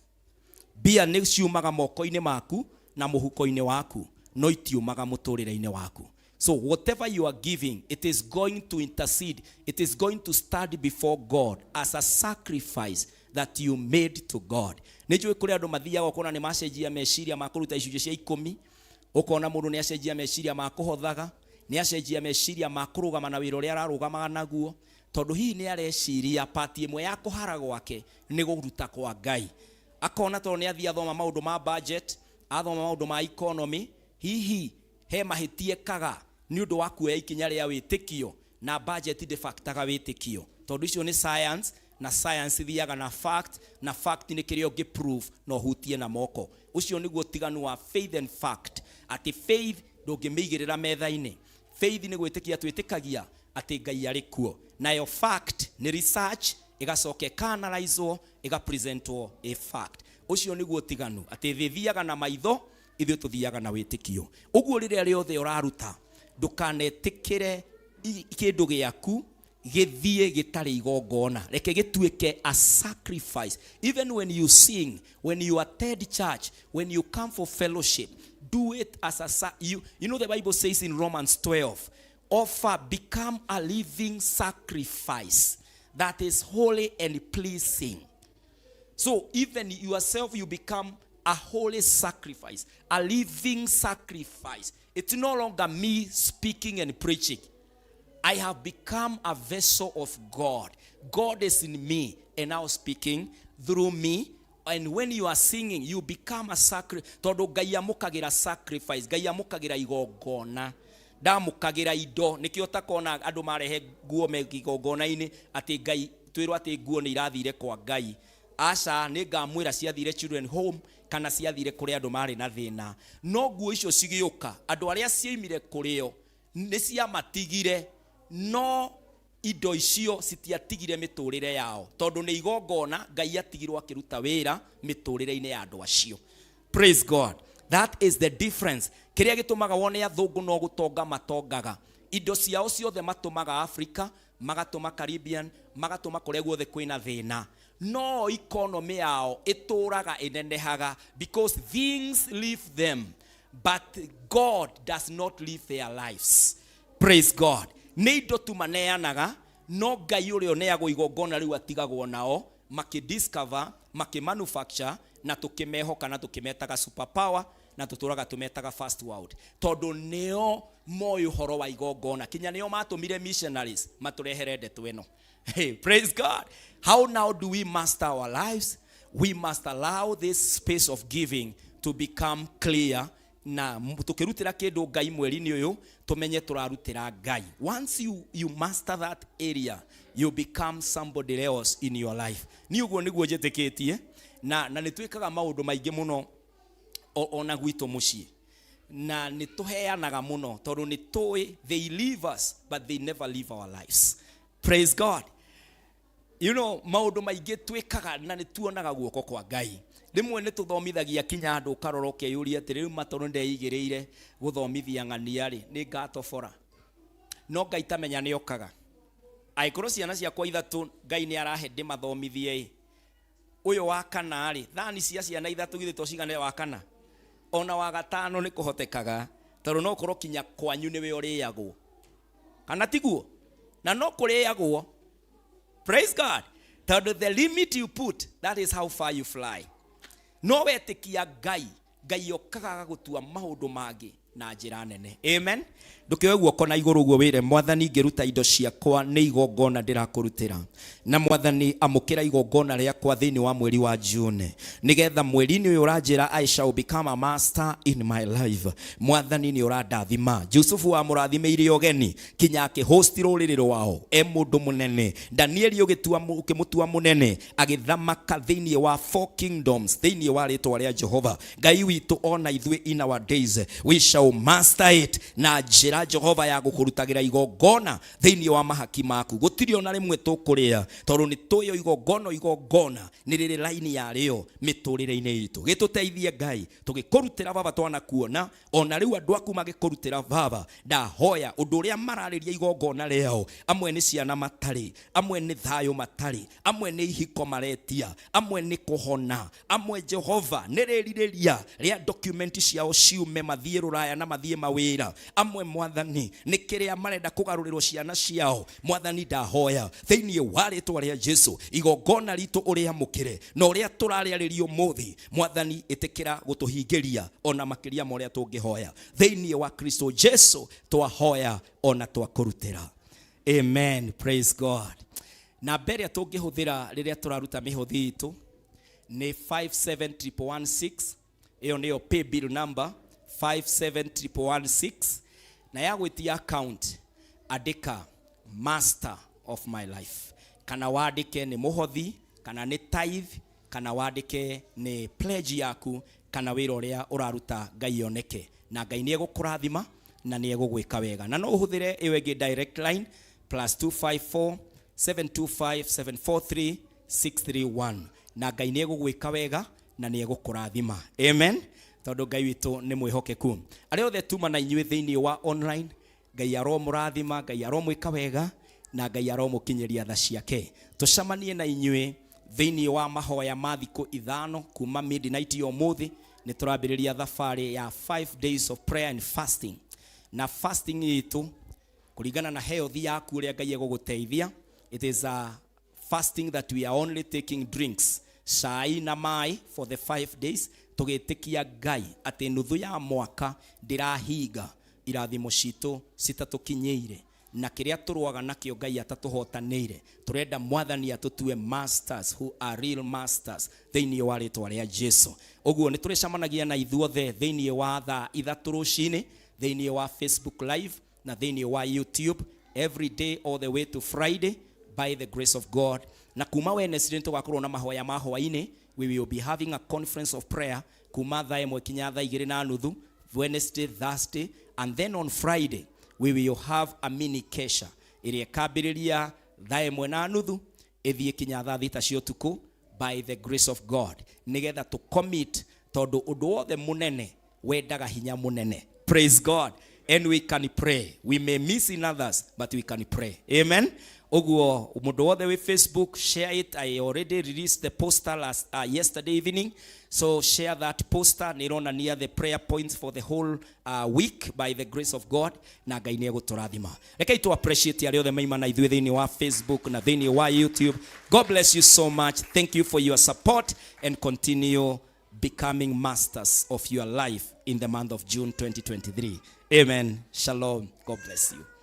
Mbia nĩ ciumaga moko-inĩ maku na mũhuko-inĩ waku, no itiumaga mũtũrĩre-inĩ waku. So whatever you are giving, it is going to intercede, it is going to stand before God as a sacrifice that you made to God. Nĩ njũĩ kũrĩ andũ mathiaga ũkona nĩ macenjia meciria ma kũruta icunjĩ cia 10, ũkona mũndũ nĩ acenjia meciria ma kũhothaga, nĩ acenjia meciria ma kũrũgama na wĩra ũrĩa ararũgamaga naguo, tondũ hihi nĩ areciria pati ĩmwe ya kũhara gwake nĩ gũruta kwa Ngai. Akona tondũ nĩ athiĩ athoma maũndũ ma budget, athoma maũndũ ma economy, hihi he mahĩtia ekaga nĩ ũndũ wa kuoya ikinya rĩa wĩtĩkio. Na budget ndĩbaktaga wĩtĩkio, tondũ icio nĩ science, na science ithiaga na fact, na fact nĩ kĩrĩa ũngĩ prove na ũhutie na moko. Ũcio nĩguo ũtiganu wa faith and fact, atĩ faith ndũngĩmĩigĩrĩra metha-inĩ. Faith nĩ gwĩtĩkia twĩtĩkagia atĩ Ngai arĩ kuo, nayo fact nĩ research. Ĩgacoka ĩkaanalyzwo, ĩgapresentwo a fact. Ũcio nĩguo ũtiganu, atĩ thĩ ĩthiaga na maitho, ithuĩ tũthiaga na wĩtĩkio. Ũguo rĩrĩa rĩothe ũraruta, ndũkanetĩkĩre kĩndũ gĩaku gĩthiĩ gĩtarĩ igongona. Reke gĩtuĩke a sacrifice. Even when you sing, when you attend church, when you come for fellowship, do it as a you know the Bible says in Romans 12, offer, become a living sacrifice that is holy and pleasing. So even yourself, you become a holy sacrifice, a living sacrifice. It's no longer me speaking and preaching. I have become a vessel of God. God is in me and now speaking through me. And when you are singing, you become a sacrifice. Tondũ Ngai amũkagĩra sacrifice, Ngai amũkagĩra igongona. Ndamũkagĩra indo. Nĩkĩo ũtakona andũ marehe nguo me igongona-inĩ, atĩ Ngai twĩrwo atĩ nguo nĩ irathire kwa Ngai. Aca, nĩ ngamwĩra ciathire children home kana ciathire kũrĩa andũ marĩ na thĩna. No nguo icio cigĩũka, andũ arĩa cioimire kũrĩo nĩ ciamatigire, no indo icio citiatigire mĩtũrĩre yao, tondũ nĩ igongona Ngai atigirwo akĩruta wĩra mĩtũrĩre-inĩ ya andũ acio. Praise God. That is the difference. Kĩrĩa gĩtũmaga wone athũngũ no gũtonga matongaga, indo ciao ciothe matũmaga Africa, magatũma Caribbean, magatũma kũrĩa guothe kwĩna thĩna, no economy yao ĩtũraga ĩnenehaga, because things leave them but God does not leave their lives. Praise God. Nĩ indo tu maneanaga, no Ngai ũrĩa ũneagwo igongona rĩu atigagwo nao makĩdiscover, makĩmanufacture, na tũkĩmehoka na tũkĩmetaga super power na tũtũraga tũmetaga first world, tondũ nĩo moĩ ũhoro wa igongona. Kinya nĩo matũmire missionaries matũrehere ndeto ĩno. Hey, praise God. How now do we master our lives? We must allow this space of giving to become clear, na tukirutira kindu Ngai mweri-inĩ ũyũ, tumenye turarutira Ngai. Once you master that area, you become somebody else in your life. Ni ũguo nĩguo njĩtĩkĩtie, na nĩ twĩkaga maũndũ maingĩ mũno ona gwitũ mũciĩ, na nĩ tũheanaga mũno tondũ nĩ tũĩ they leave us but they never leave our lives. Praise God. Maũndũ maingĩ twĩkaga na nĩ tuonaga guoko kwa Ngai. Rĩmwe nĩ tũthomithagia kinya andũ, ũkarora ũkeyũria atĩrĩ, rĩu matoro ndeigĩrĩire gũthomithia ng'ania rĩ, nĩ ngatobora? No Ngai tamenya nĩ okaga. Angĩkorwo ciana ciakwa ithatũ Ngai nĩ arahe ndĩmathomithie ĩ, ũyũ wa kana rĩ, thani cia ciana ithatũ githĩ to cigane wa kana? Ona wa gatano nĩ kũhotekaga, tondũ no ũkorwo kinya kwanyu nĩwe ũrĩagwo, kana tiguo? Na no kũrĩagwo. Praise God. Tondũ the limit you put, that is how far you fly. No wetĩkia Ngai, Ngai okaga agagũtua maũndũ mangĩ na njĩra nene. Amen. Ndũkĩoe guoko na igũrũ ũguo wĩre Mwathani, ngĩruta indo ciakwa nĩ igongona ndĩrakũrutĩra, na Mwathani amũkĩra igongona rĩakwa thĩinĩ wa mweri wa June, nĩgetha mweri-inĩ ũyũ ũranjĩra I shall become a master in my life. Mwathani nĩ ũrandathima. Jusufu wamũrathimĩire ũgeni kinya akĩhost rũrĩrĩ rwao e mũndũ mũnene. Danieli ũkĩmũtua mũnene, agĩthamaka thĩinĩ wa four kingdoms thĩinĩ wa rĩtwa rĩa Jehova Ngai witũ. Ona ithuĩ in our days we shall master it na njĩra Jehova ya gũkũrutagĩra igongona thĩinĩ wa mahaki maku. Gũtirĩ ona rĩmwe tũkũrĩa, tondũ nĩ tũĩ igongona nĩ rĩrĩ laini yarĩo mĩtũrĩre-inĩ itũ. Gĩtũteithie Ngai tũgĩkũrutĩra Baba, twanakuona ona rĩu andũ aku magĩkũrutĩra Baba. Ndahoya ũndũ ũrĩa mararĩria igongona rĩao, amwe nĩ ciana matarĩ, amwe nĩ thayũ matarĩ, amwe nĩ ihiko maretia, amwe nĩ kũhona, amwe Jehova nĩ rĩrirĩria rĩa document ciao ciume mathiĩ rũraya na mathiĩ mawĩra, amwe Mwathani nĩ kĩrĩa marenda kũgarũrĩrwo ciana ciao. Mwathani, ndahoya thĩinĩ wa rĩtwa rĩa Jesu, igongona ritũ ũrĩamũkĩre, na ũrĩa tũrarĩarĩria ũmũthĩ, Mwathani, ĩtĩkĩra gũtũhingĩria ona makĩria ma ũrĩa tũngĩhoya. Thĩinĩ wa Kristo Jesu twahoya ona twakũrutĩra. Amen. Praise God. Namba ĩrĩa tũngĩhũthĩra rĩrĩa tũraruta mĩhothi itũ nĩ 5716. Ĩyo nĩyo pay bill number, 5716. Na ya gwĩtia account, andĩka "Master of my life", kana wandĩke nĩ mũhothi, kana nĩ tithe, kana wandĩke nĩ pledge yaku, kana wĩra ũrĩa ũraruta Ngai oneke, na Ngai nĩ egũkũrathima na nĩ egũgwĩka wega. Na no ũhũthĩre ĩyo ĩngĩ, direct line, +254. 725 743 631 na Ngai nĩ egũgwĩka wega na nĩ egũkũrathima. Amen. Tondũ Ngai witũ nĩ mwĩhokeku. Arĩa othe tuma na inyuĩ thĩinĩ wa online, Ngai aromũrathima, Ngai aromwĩka wega na Ngai aromũkinyĩria tha ciake. Tũcemanie na inyuĩ thĩinĩ wa mahoya ma thikũ ithano kuma midnight ya ũmũthĩ. Nĩ tũrambĩrĩria thabarĩ ya 5 days of prayer and fasting. Na fasting itũ kũringana na health yaku ũrĩa Ngai egũgũteithia, it is a fasting that we are only taking drinks, cai na maĩ, for the 5 days, tũgĩtĩkia Ngai atĩ nuthu ya mwaka ndĩrahinga irathimo citũ citatũkinyĩire na kĩrĩa tũrũaga nakĩo Ngai atatũhotanĩire. Tũrenda Mwathani atũtue masters who are real masters thĩinĩ wa rĩtwa rĩa Jesu. Ũguo nĩ tũrĩcemanagia na ithuothe thĩinĩ wa thaa 3 rũcinĩ thĩinĩ wa Facebook Live na thĩinĩ wa YouTube every day all the way to Friday by the grace of God. Na kuma Wednesday nĩtũgakorwo na mahoya ma hwainĩ. We will be having a conference of prayer kuma thaa 1 kinya thaa 2:30, Wednesday, Thursday, and then on Friday we will have a mini kesha ĩrĩa ĩkambĩrĩria thaa 1:30 ĩthiĩ kinya thaa 6 cia ũtukũ by the grace of God, nĩgetha tũ commit, tondũ ũndũ wothe mũnene wendaga hinya mũnene. Praise God. And we can pray. We may miss in others, but we can pray. Amen. Ũguo mũndũ wothe wĩ Facebook, share it. I already released the poster last yesterday evening, so share that poster. Nĩ ĩronania the prayer points for the whole week by the grace of God, na Ngai nĩ egũtũrathima. Rekei tu appreciate arĩa othe maima na ithuĩ thĩinĩ wa Facebook na thĩinĩ wa YouTube. God bless you so much. Thank you for your support and continue becoming masters of your life in the month of June 2023. Amen. Shalom. God bless you.